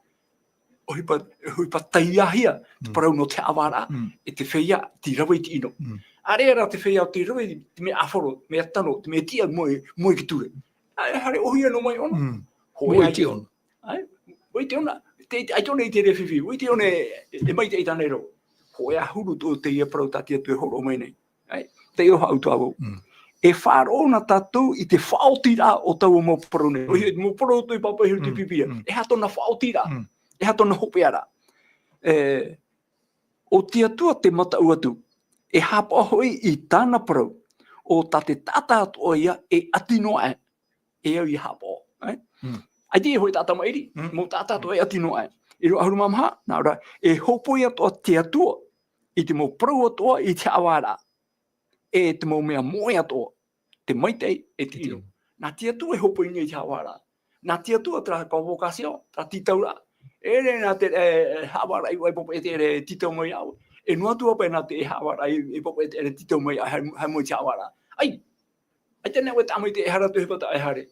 ʻOhipa, ʻohipa taiāhia, te Mm. parau nō te haʻavāraʻa, Mm. e te feiā, tei rave i te ʻino. Mm. ʻAreʻa rā te feiā tei rave, te mea ʻāfaro, te mea tano, te mea tiʻa, moe, moe i te ture. ʻAe, haere ʻōhie noa mai ʻōna. Mm. Hōʻē Moe i te ʻona. ʻAe, moe i te ʻona. Te, te, ʻaita ʻōna i te reira fifi, moe i te ʻōna e, e maitaʻi tāna e reo. Hōʻē ā huru tō teie parau tā te Atua e hōroʻa mai nei. ʻAe, tei ʻō haʻu atu ā vau. Mm. E faʻaroʻo na tātou i te faʻaotiraʻa o taua mau parau nei. Mm. ʻOhie, mau parau tō i pāpaʻihia i te Mm. Pīpīria. Mm. E aha tōna faʻaotiraʻa? Mm. E aha tōna hopeʻaraʻa? E, ʻo te Atua te mataʻu atu. E haʻapaʻo hoʻi i tāna parau. ʻO tā te taʻata atoʻa ia e ʻati noa aʻe. E au ia haʻapaʻo, ʻae? Mm. ʻAita e hōʻē taʻata maʻiri, Mm. mau taʻata atoʻa e ʻati noa aʻe. ʻĪrava ʻahuru mā maha, nā ʻō ra, e hōpoi atoʻa te Atua, i te mau parau atoʻa i te haʻavāraʻa. E te mau mea moʻe atoʻa, te maitaʻi, e te ʻino. Nā te Atua e hōpoi nei i te haʻavāraʻa. Nā te Atua terā convocation, terā tītauraʻa. E ʻere nā te, e, e, haʻavāraʻa i ʻō e pāpaʻi te ʻere tītau mai au. E noa atu ā paʻi nā te haʻavāraʻa i, i pāpaʻi te ʻere tītau mai au, haere, haere mai i te haʻavāraʻa. ʻAi, ʻAita nei e tāmaitaʻi, e aha rā tō ʻohipa taʻa e haere.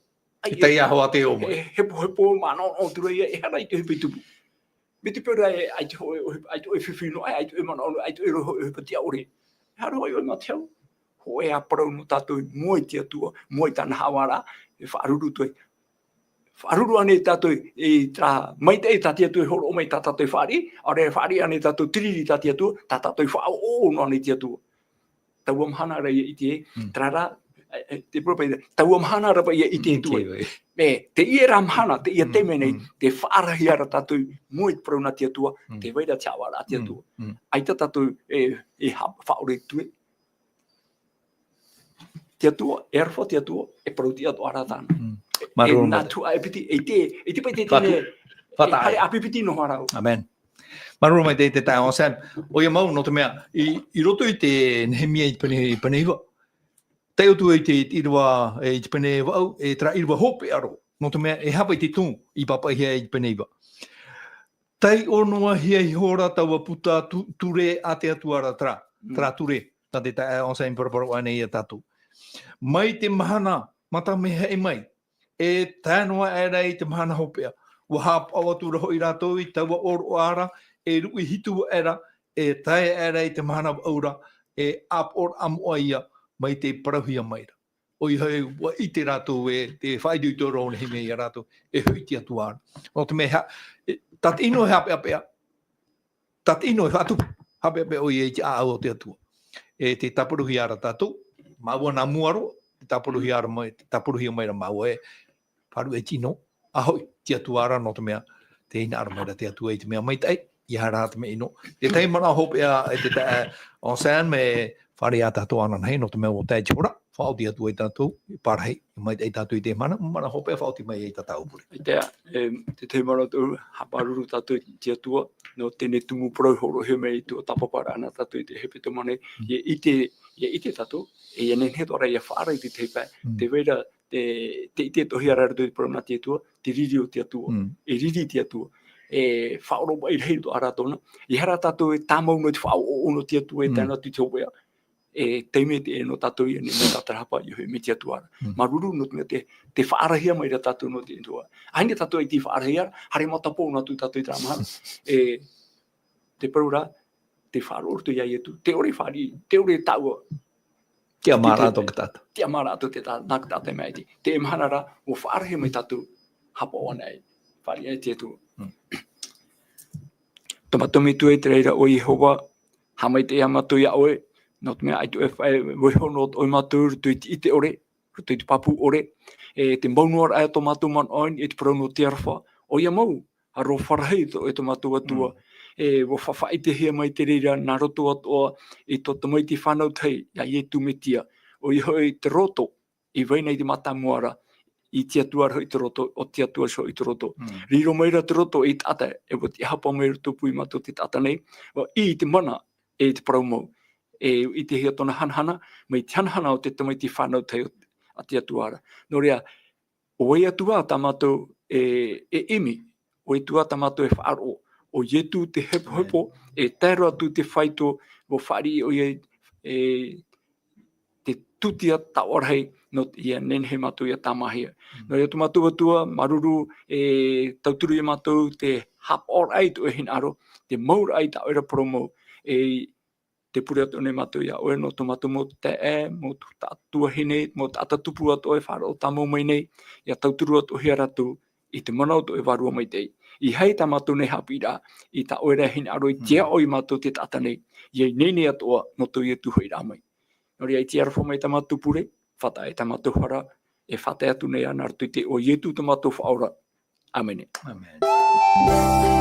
ʻAi, E taiahoa te ʻō mai. E, hepohepo, manaʻonaʻo atu ra ia, e aha rā i te ʻohipa i tupu. Mai te peu ra e, ʻaita hōʻē, ʻohipa, ʻaita hōʻē fifi noa aʻe, ʻaita hōʻē manaʻo, ʻaita hōʻē rohe, ʻohipa tiʻa ʻore. E aha rā hōʻē ʻohipa i te hau. Hōʻē ā parau nō tātou i mua i te Atua, mua i tāna haʻavāraʻa, e faʻaruru atu ai. Faʻaruru ānei tātou i terā maitaʻi tā te Atua e hōroʻa mai tā tātou e fāriʻi, ʻaore rā e fāriʻi ānei tātou i te riri tā te Atua, tā tātou e faʻaʻōʻō noa nei i te Atua. Taua mahana ra ia ʻite, Mm. terā rā, e, e, te parau paʻi, taua mahana ra paʻi ia ʻite Mm, atu ai. ʻIte ai. E, teie rā mahana, teie Mm, taime nei, mm. tē faʻaarahia ra tātou i mua i te parau nā te Atua, Mm. tē vai ra te haʻavāraʻa a te Mm, Atua. mm. ʻAita tātou e, e ha-, faʻaʻore i te ture. Te Atua, e aroha te Atua, e parauʻtiʻa atoʻa rā tāna. Mm. E, Māuruuru e maitaʻi. Nā tuhaʻa e piti, e ʻite, e ʻite paʻi te Fatu. Tine, e Fatu. Haere ʻāpipiti noa rā. Amen. Māuruuru maitaʻi te, te taeaʻe Sam. ʻOia mau, nō te mea, i, i roto i te Nehemia i te pene, i te pene iva. Taiʻo atu i te, i te ʻīrava, e, i te pene vaʻu, e terā ʻīrava hopeʻa roa. Nō te mea, e aha paʻi te tumu i pāpaʻihia i te pene iva. Taiʻo noa hia ihora taua puta tu-, ture a te Atua ra terā, Mm. terā ture, tā te taeaʻe Sam i paraparau ānei ia tātou. Mai te mahana matamehea mai, e tae noa aʻera i te mahana hopeʻa. ʻUa haʻapaʻo atu ra hoʻi rātou i taua ʻōroʻa ra, e ruʻi hitu aʻera, e tae aʻera i te mahana vaʻu ra, e ʻāpoʻoraʻa moʻa ia, mai tei parauhia mai ra. ʻOia hoʻi, ʻua ʻite rātou e, te faʻaitoito ra o Nehemia ia rātou, e hoʻi te Atua ra. Nō te mea, e, tā te ʻino e haʻapeʻapeʻa, tā te ʻino e faʻatupu, haʻapeʻapeʻa ʻoia i te ʻāʻau o te Atua. E tē tāparuhia ra tātou, māua nā mua roa, tē tāparuhia ra mai, tē tāparuhia mai ra māua e, faʻaruʻe i te ʻino, ʻa hoʻi, te Atua ra nō te mea, tē hinaʻaro mai ra te Atua i te mea maitaʻi, ʻeiaha rā te mea ʻino. Te tahi manaʻo hopeʻa, e te ta-, e, Sam, e fāriʻi ia tātou ananahi, nō te mea ʻua tae te hora, faʻaoti atu ai tātou, e pārahi, e maitaʻi tātou i te mahana, manaʻo hopeʻa faʻaoti mai ai tā tāua pure. ʻAita, e, te tahi manaʻo tō, haʻapāʻuruuru tātou i te Atua, nō teie tumu parau hōroʻahia mai i tuatāpaparaʻa nā tātou i te hepetoma nei, Mm. ʻia ʻite, ʻia ʻite tātou, e ʻia nehenehe atoʻa ra ʻia faʻaara i te tahi pae, Mm. tē vai ra, te, te ʻite atoʻahia ra i roto i te parau nā te Atua, te riri o te Atua, Mm. e riri te Atua, e faʻaoromaʻi rahi atoʻa rā tōna, ʻeiaha rā tātou e tāmau noa i te faʻaʻoʻoʻo nō te Atua e Mm. tae noa atu i te hopeʻa, e taime te ʻē nō tātou ia nei, nō tā te hapa, ʻoia hoʻi mai te Atua ra. Mm. Māuruuru nō te mea te, te faʻaarahia mai ra tātou nō te Atua. ʻAita tātou e tīfaʻarahia, haere matapō noa atu tātou i terā mahana. E, te parau ra, te faʻaroʻo roto iā Ietu, te ʻore e fāriʻi, te ʻore e taʻua. Tiʻa mā rātou te, te taʻata. Tiʻa mā rātou te taʻata, nā te taʻata e maʻiti. Teie mahana ra, ʻua faʻaarahia mai tātou, haʻapaʻo anaʻe, fāriʻi anaʻe te Atua. Mm. Tō mātou Metua i te raʻi ra ʻo Iehova, haʻamaitaʻi ā mātou iā ʻoe, nō te mea ʻaita e faʻa-, e vaiiho noa ʻoe iā mātou i roto i te, i te ʻore, roto i te pāpū ʻore, e te mau noa ra ā tō mātou manaʻo i niʻa i te parau nō te aroha, ʻoia mau, aroha rahi tō, e tō mātou Atua, Mm. e ʻua faʻaʻitehia mai te reira nā roto atoʻa i tō tamaiti fānau tahi, iā Ietu Metia, ʻoia hoʻi te roto, i vai nei i te mātāmua ra, i te Atua ra hoʻi te roto, ʻo te Atua ra hoʻi te roto. Mm. Riro mai ra te roto i te taʻata, e ʻua tiʻa hapa mai roto pū iā mātou te taʻata nei, ʻua ʻī i te mana, e i te parau mau, e ʻitehia tōna hanahana, mai te hanahana o te tamaiti fānau tahi o, a te Atua ra. Nō reira, ʻo vai atu ā tā mātou e, e ʻimi, ʻo vai atu ā tā mātou e faʻaroʻo, ʻo Ietu te hepohepo, Amen. E tae roa atu te faito, ʻua fāriʻi ʻoia, e, te tūtia taoʻa rahi, nō ia nehenehe mātou ia tāmāhia. Mm. Nō reira tō mātou Atua, māuruuru, e tauturu iā mātou te haʻapaʻoraʻa i tō ʻoe hinaʻaro, te mau ra i tā ʻoe ra parau mau, e te pure atoʻa nei mātou iā ʻoe nō tō mātou mau taeaʻe, mau tuahine, mau taʻata tupu atoʻa e faʻaroʻo tāmau mai nei, ʻia tauturu atoʻahia rātou i te mana o tō ʻoe Vārua Maitaʻi. ʻEiaha tā mātou nei haʻapiʻiraʻa, i tā ʻoe ra hinaʻaro i te Mm. aʻo iā mātou te taʻata nei, ʻia ineine atoʻa nō tō Ietu hoʻiraʻa mai. Nō reira, ʻia aroha mai tā mātou pure, faʻatae tā mātou hara, e faʻatae atu nei ā nā roto i te iʻoa o Ietu tō mātou Faʻaora. ʻĀmene. ʻĀmene.